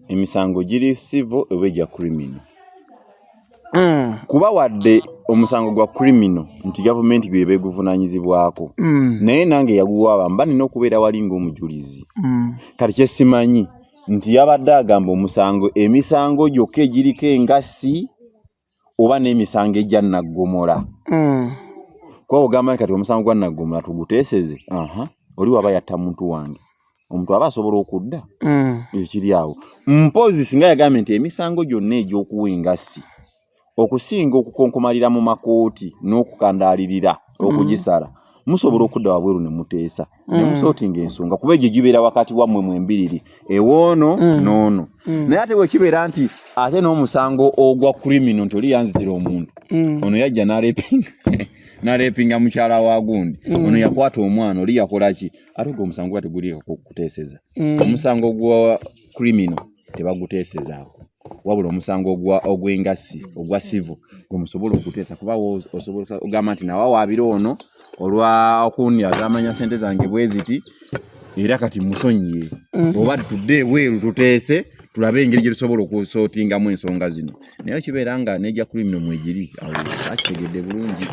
emisango giri civil oba egya criminal. Kuba wadde omusango gwa criminal nti gavumenti gwe beeguvunaanyizibwako, naye nange yaguwaaba mba nina okubeera wali ng'omujulizi. Kati kyesimanyi nti yabadde agamba omusango, emisango gyokka egiriko engassi oba n'emisango egya naggomola. Kuba ogamba nti kati omusango gwa naggomola tuguteeseze, aha, oli waba yatta muntu wange, omuntu aba asobola okudda. Ekyo kiri awo. Mpozi singa yagambye nti emisango gyonna egy'okuwa engassi okusinga okukonkomalira mu makooti n'okukandaalirira okugisala, musobola okudda wabweru ne muteesa ne musootinga ensonga, kuba egyo gibeera wakati wammwe mwembiriri, ewoono n'ono. Naye ate bwe kibeera nti ate n'omusango ogwa criminal, nti oli yanzitira omuntu, ono yajja n'arepinga mukyala wa gundi, ono yakwata omwana, oli yakola ki, ate ogwo omusango guba teguliiko kuteeseza. Omusango gwa criminal tebaguteesezaako, wabula omusango ogw'engassi ogwa civil gwe musobola okuteesa, kuba osobola ogamba nti nawawaabira ono olwa okunyaza sente zange bwe ziti, era kati musonyiye, oba tudde ebweru tuteese tulabe engeri gye tusobola okusootingamu ensonga zino. Naye kibeera nga nejja criminal mwegiri, awo akitegedde bulungi.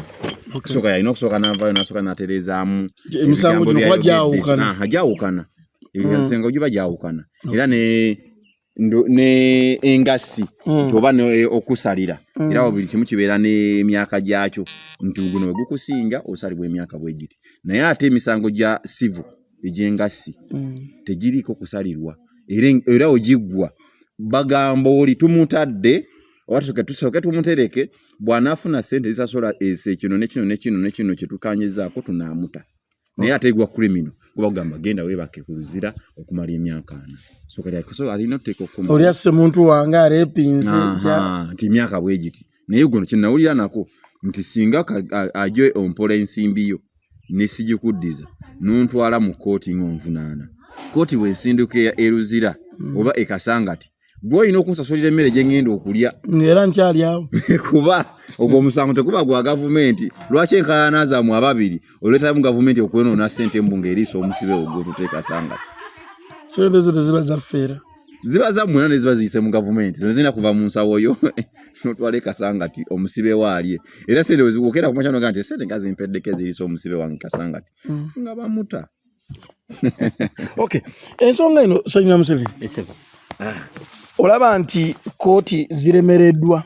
Okusooka yalina okusooka n'avaayo n'asooka n'atereezaamu emisango ebigambo gino kuba by'ayogedde. Gyawukana. Aha, gyawukana, emisango giba gyawukana, era ne engassi nti oba okusalira, era buli kimu kibeera n'emyaka gyakyo, nti guno bwe gukusinga osalibwa emyaka bwe giti. Naye ate emisango gya civil egy'engassi tegiriiko kusalirwa, era ogiggwa bagamba oli tumutadde oba tusooke tumutereke, bw'anaafuna ssente zisasula ese kino ne kino ne kino ne kino kye tukanyizaako tunaamuta. Naye ate gwa criminal guba kugamba genda weebake ku luzira okumala emyaka 40. So kati so alina otuteeka okukoma Oli asse muntu wange, arepinze. Aha, nti emyaka bwe giti. Naye guno kyenawulira nako nti singa aje ompola ensimbi yo ne sigikuddiza n'ontwala mu kkooti ng'onvunaana, kkooti bw'ensinduka eruzira oba ekasangati, gwe olina okunsasulira emmere gye ŋŋenda okulya. Era nkyali awo. Kuba ogwo omusango tekuba gwa gavumenti. Lwaki enkaayana zammwe ababiri oleetamu gavumenti okwonoona ssente mbu ng'eriisa omusibe ogwo tuteekasangati? Sente zo teziba zaffe era. Ziba zammwe era ne ziba ziyise mu gavumenti, zino zirina kuva mu nsawo yo n'otwala ekasangati omusibe we alye. Era sente wezikukeera kumakya noga nti sente nga zimpeddeko eziriisa omusibe wange kasangati, nga bamuta. Okay, ensonga eno, Sanyina Museveni, Esebo. olaba nti kooti ziremereddwa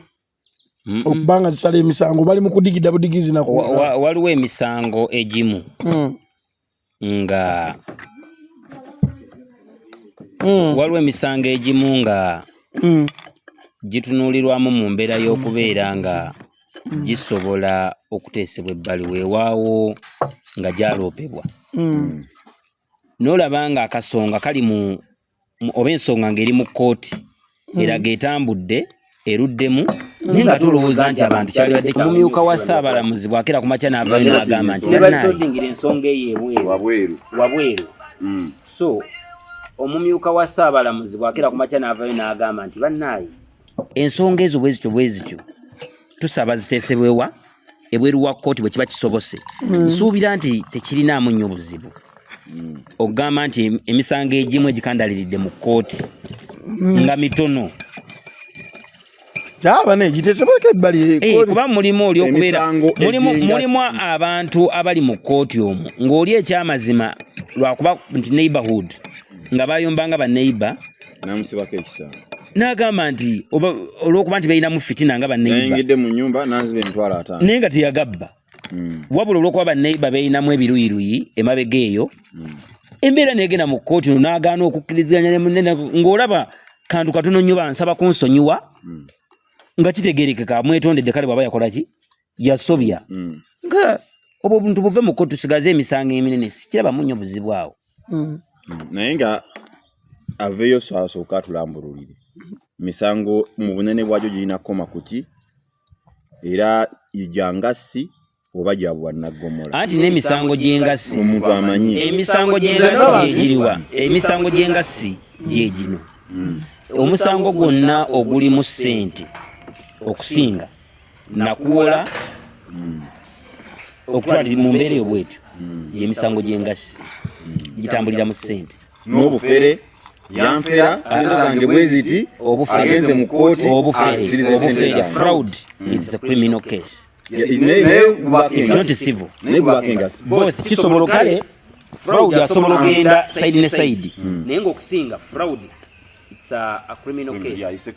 okuba nga zisala emisango, bali mu kudigida budigizi naku? Waliwo emisango egimu nga waliwo emisango egimu nga gitunuulirwamu mu mbeera y'okubeera nga gisobola okuteesebwa ebbali, weewaawo nga gyaloopebwa, n'olaba nga akasonga kali mu oba ensonga ng'eri mu kkooti eraga etambudde eruddemu, naye nga tulowooza nti abantu kyalibadde. Omumyuka wa Ssaabalamuzi bw'akera ku makya n'avaayo n'agamba nti bannange ensonga eyo ebweru wabweru wabweru. So omumyuka wa Ssaabalamuzi bw'akera ku makya n'avaayo n'agamba nti bannaaye ensonga ezo bwe zityo bwe zityo tusaba ziteesebwewa ebweru wa kkooti bwe kiba kisobose, nsuubira nti tekirinaamu nnyo buzibu. Okugamba nti emisango egimu egikandaliridde mu kkooti nga mitono. Gitesebweko ebbali. Eh, kuba mulimu oli okubeera mulimu abantu abali mu kkooti omwo ng'oli ekyamazima lwakuba nti neighborhood nga bayombanga ba neighbor namusibako ekisango n'agamba nti olw'okuba nti balinamu fitina nga baneighbor mu nyumba nanziba emitwalo 50 naye nga teyagabba. Wabula olw'okuba banneighbor beeyinamu ebiruyiruyi emabega eyo, embeera negenda mu kkooti no n'agaana okukkiriziganya ne munne, ng'olaba kantu katono nnyo bansaba kunsonyiwa, nga kitegeerekeka mwetondedde, kale bw'aba yakola ki yasobya, nga obwo obuntu buve mu kkooti tusigaze emisango eminene. Sikirabamu nnyo buzibu awo. Naye nga aveeyo asooka atulambululire misango mu bunene bwagyo girina kukoma kuki, era gyangassi oba gya bwannaggomola. Anti n'emisango gy'engassi omuntu amanyi emisango gy'engassi gyegiriwa? Emisango gy'engassi gye gino: omusango gwonna ogulimu ssente okusinga nakuwola okutwalira mu mbeera eyo bwetyo, gyemisango gy'engassi gitambulira mu ssente. N'obufere, yanfera sente zange bwe ziti, agenze mu kkooti. Obufere, fraud is a criminal case. It's not civil. Both kisobola. Kale fraud asobola okugenda side ne side, naye ngaokusinga fraud it's a criminal case.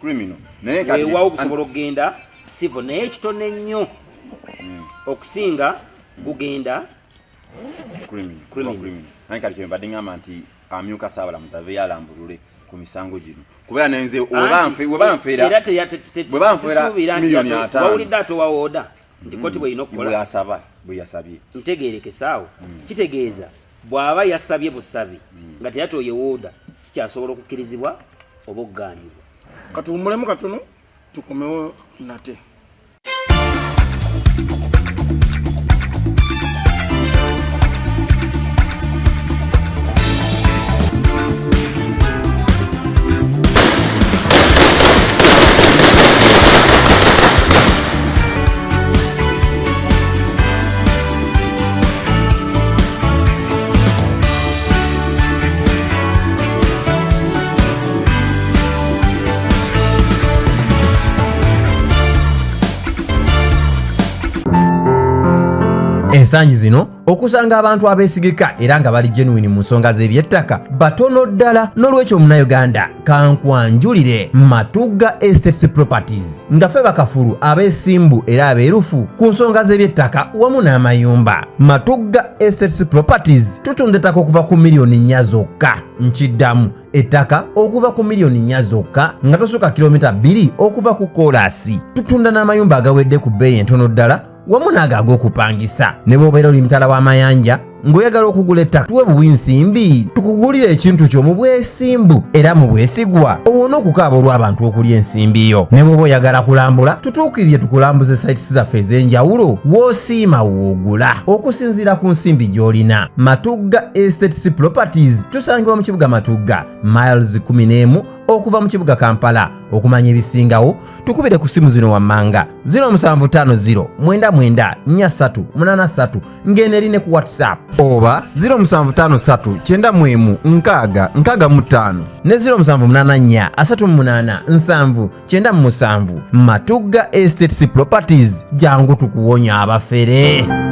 Weewaawo gusobola okugenda civil, naye ekitono ennyo okusinga gugenda criminal. Naye kati kyembadde ngamba nti amyuka Ssaabalamuzi aveeyo alambulule ku misango gino, kubeera nenze webanfera Bwe banfera miliyoni 50. Wawulidde atowa order nti kooti bwerina okukola. Bweyasaba, bwe yasabye. Ntegerekesaawo, kitegeeza bw'aba yasabye busabi nga teyatooye order, kikyasobola okukkirizibwa oba okugaanibwa. Katuwummulemu katono, tukomewo nate. Ensangi zino okusanga abantu abeesigika era nga bali genuine mu nsonga z'ebyettaka batono ddala. N'olwekyo Omunnayuganda, kankwanjulire Matugga Estates Properties, nga ffe bakafulu abeesimbu era abeerufu ku nsonga z'ebyettaka wamu n'amayumba. Matugga Estates Properties tutunda ettaka okuva ku miliyoni 4 zokka. Nkiddamu, ettaka okuva ku miliyoni 4 zokka, nga tosukka kilomita 2 okuva ku koolaasi. Tutunda n'amayumba agawedde ku bbeeyi entono ddala wamu n'ago ag'okupangisa. Ne bw'obeera oli mitala w'amayanja ng'oyagala okugula ettaka, tuwe buwi nsimbi tukugulire ekintu kyo mu bwesimbu era mu bwesigwa, owone okukaaba olw'abantu okulya ensimbi yo. Ne bw'oba oyagala kulambula, tutuukirire tukulambuze sites zaffe ez'enjawulo, w'osiima woogula okusinziira ku nsimbi gy'olina. Matugga Estates Properties tusangibwa mu kibuga Matugga, miles 11 okuva mu kibuga Kampala. Okumanya ebisingawo, tukubire ku simu zino wammanga: 0750 99 43 83, ng'eno eri ne ku WhatsApp, oba 0753 91 60 65 ne 0784 38 70 97. Matugga Estates Properties, jangu tukuwonya abafere.